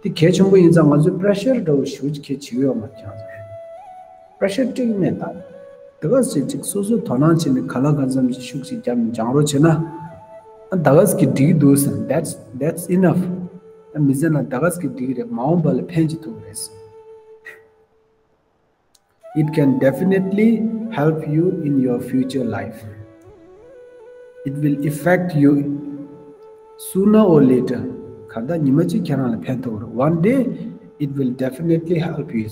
འདི་གལ་ཆེན་པོ་ཡིན་ཙང་ང་ཚོས་པེ་རེ་ཤར་འདྲ་བོ་ཞེ་པོ་ཅིག་ཁྱེད་བྱེད་ཀྱི་ཡོད་མ་རེད། ཁྱེད་རང་ཚོ་པེ་རེ་ཤར་སྤྲད་ཀྱི་མེད། ད་དེ་ག་ཟེར་ཅིག་སོ་སོ་དོ་སྣང་བྱས་ནས་ག་ལ་ག་ཙམ་ཞིག་ཤུགས་ཤིག་བརྒྱབ་ནས་སྦྱང་རོགས་བྱས་ན། ཨ་ད་ག་ཟེར་གྱི་འགྲིག་གི་འདུག་ཟེར། That's that's enough. ཨ་མི་ཟེར་ན་ད་ག་ཟེར་གྱི་འགྲིག་གི་རེད། མ་འོངས་པ་ལ་ཕན་ཅིག་ཐོགས་རེད། It can definitely help you in your future life. It will affect you sooner or later. ག་ད་ཉི་མ་གཅིག་ཁྱེད་རང་ལ་ཕན་ཐོགས་རེད། One day it will definitely help you.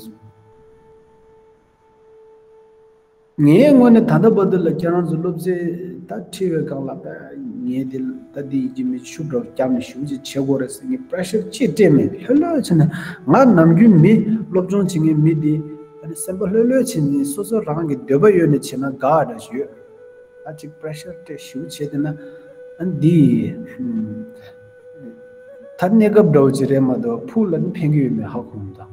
ངའི་ངོས་ནས་ད་ལྟ་བར་དུ་ལ་ཁྱེད་རང་ཚོ་སློབ་ཚན་ད་ཁྲིད་པའི་སྒང་ལ། ངས་འདི་ད་འདི་ཡིན་གཅིག་མིན་གཅིག་ཤུགས་འདྲ་བོ་བརྒྱབ་ནས་ཞུ་ཅིག་བྱེད་དགོས་རེད་ཟེར་ངས་པེ་རེ་ཤར་ཅིག་སྤྲད་མེད། ལྷོད་ལྷོད་བྱས་ནས། ང་ནམ་རྒྱུན་མི་སློབ་སྦྱོང་བྱེད་མཁན་མི་འདི་ཨ་ནི་སེམས་པ་ལྷོད་ལྷོད་བྱས་ནས་སོ་སོ་རང་གི་འདོད་པ་ཡོད་ནས་བྱེད་ན་དགའ་འདྲ་ཞིག་ཡོད། ད་ཅིག་པེ་རེ་ཤར་སྤྲད་ཞུ་བྱས་བསྡད་ན། ཨ་འདི་ད་གནས་སྐབས་འདྲ་བོ་ཅིག་རེད་མ་གཏོགས་ཕུགས་ལ་ནི་ཕན་གྱི་ཡོད་མེད་ཧ་གོ་མི་ཐུབ།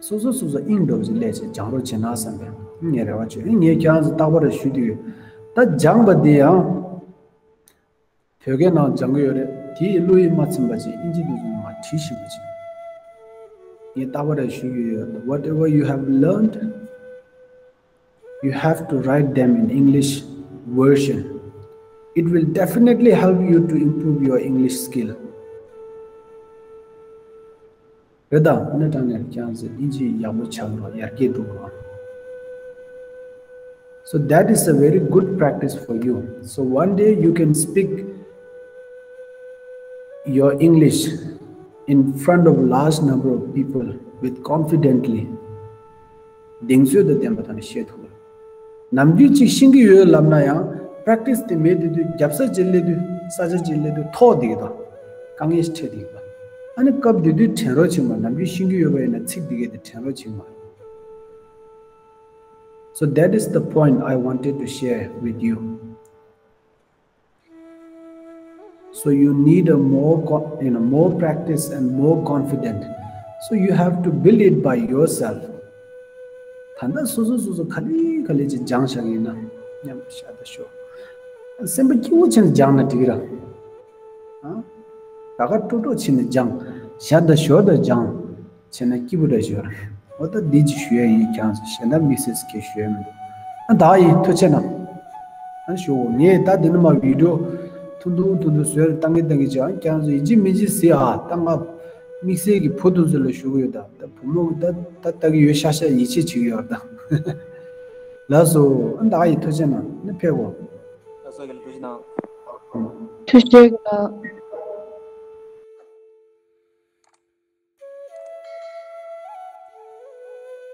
སོ་སོ་སོ་སོ་དབྱིངས་འགྲོ་བཞིན་ལས་བྱེད་སྦྱང་རོགས་བྱེད་ན་བསམ་པས་ངས་རེ་བ་བྱོས། ངས་ཁྱེད་རང་ཚོ་རྟག་པར་ཞུ་གི་ཡོད། ད་སྦྱངས་པ་འདི་ཡང་བོད་སྐད་ནང་སྦྱང་གི་ཡོད་རེད། དེ་ཡི་བློ་ཡིས་མ་ཚིམ་པ་ཅིག་ཨིན་ཇི་དེ་ཚོ་མར་བྲིས་ཤིག་པ་ཅིག་ངས་རྟག་པར་ཞུ་གི་ཡོད། Whatever you have learned, you have to write them in English version. It will definitely help you to improve your English skill. རེད་ད། ཨ་ནི་དྲང་ནས་ཀྱང་ཟེར་ཨིན་ཇི་ཡག་པོ་ཆགས་འགྲོ། ཡར་རྒྱས་འགྲོ་འགྲོ། So that is a very good practice for you. So one day you can speak your English in front of large number of people with confidently. གདེང་ཚོད་དང་ལྡན་པ་དང་བཤད་ཐུབ། ནམ་རྒྱུན་ཅིག་ཤེས་ཀྱི་ཡོད་ལབ་ན་ཡང་པེ་རེག་ཊི་སི་དེ་མེད་དུས་དུས་རྒྱབ་ས་ཅིག་སླེབས་དུས་ས་ཆ་ཅིག་སླེབས་དུས་ཐོག་བསྡད་ཀྱི་འདུག་དཀའ་ངལ་ཞིག་འཕྲད་བསྡད་ཀྱི་འདུག་ཨ་ནི་སྐབས་དེ་དུས་དྲན་རོགས་བྱེད་མ། ནམ་རྒྱུན་ཤེས་ཀྱི་ཡོད་པ་ཡིན་ན་ཚིག་འདི་གས་དེ་དྲན་རོགས་བྱེད་མ། So that is the point I wanted to share with you. So you need a more co- you know, more practice and more confident. So you have to build it by yourself. ད་ལྟ་སོ་སོ་སོ་སོ་ག་ལེ་ག་ལེ་ཅིག་སྦྱངས་བཞག་ཡིན་ན་མཉམ་དུ་བཞག་ད་ཤོག་སེམས་པ་སྐྱིད་པོ་བྱས་ནས་སྦྱངས་ན་འགྲིག་ར། ཨ། ད་ག་སྤྲོ་སྤྲོ་བྱས་ནས་སྦྱངས། བཞག་ད་ཤོག་ད་སྦྱངས། བྱས་ན་སྐྱིད་པོ་འདྲ་ཞིག་ཡོད་རེད། འོ་ད་འདི་ཅིག་ཞུ་ཡ་ཡིན། ཁྱེད་རང་ཚོ་གཞན་དག་དམིགས་བསལ་གྱི་ཞུ་ཡ་མི་འདུག་ཨ་ད་ཡིན། ཐུགས་རྗེ་གནང་། ཨ་ཞུ་འོ་ངས་ད་འདི་ནས་མར་བི་ཌི་ཡོ་ཐུང་ཐུང་ཐུང་ཐུང་བཟོས་ནས་བཏང་གི་བཏང་གི་བྱས། ཨ་ཁྱེད་རང་ཚོ་ཡིན་གཅིག་མིན་གཅིག་གཟིགས་ཨ། ད་ང་དམིགས་བསལ་གྱི་བུ་དེ་ཚོ་ལ་ཞུ་གི་ཡོད། ད་ད་བུ་མོ་ད་ད་ལྟ་གི་ཡོད་ཤག་ཤག་ཡིད་ཆེས་བྱེད་ཀྱི་ཡོད་རེད་ད། ལགས་སོ། ཨ་ད་ཡིན། ཐུགས་རྗེ་གནང་། ཨ་ནི་ཕེབས་འོ། ལགས་སོ། རྒན་ལགས་ཐུགས་རྗེ་གནང་། ཐུགས་རྗེ་གནང་།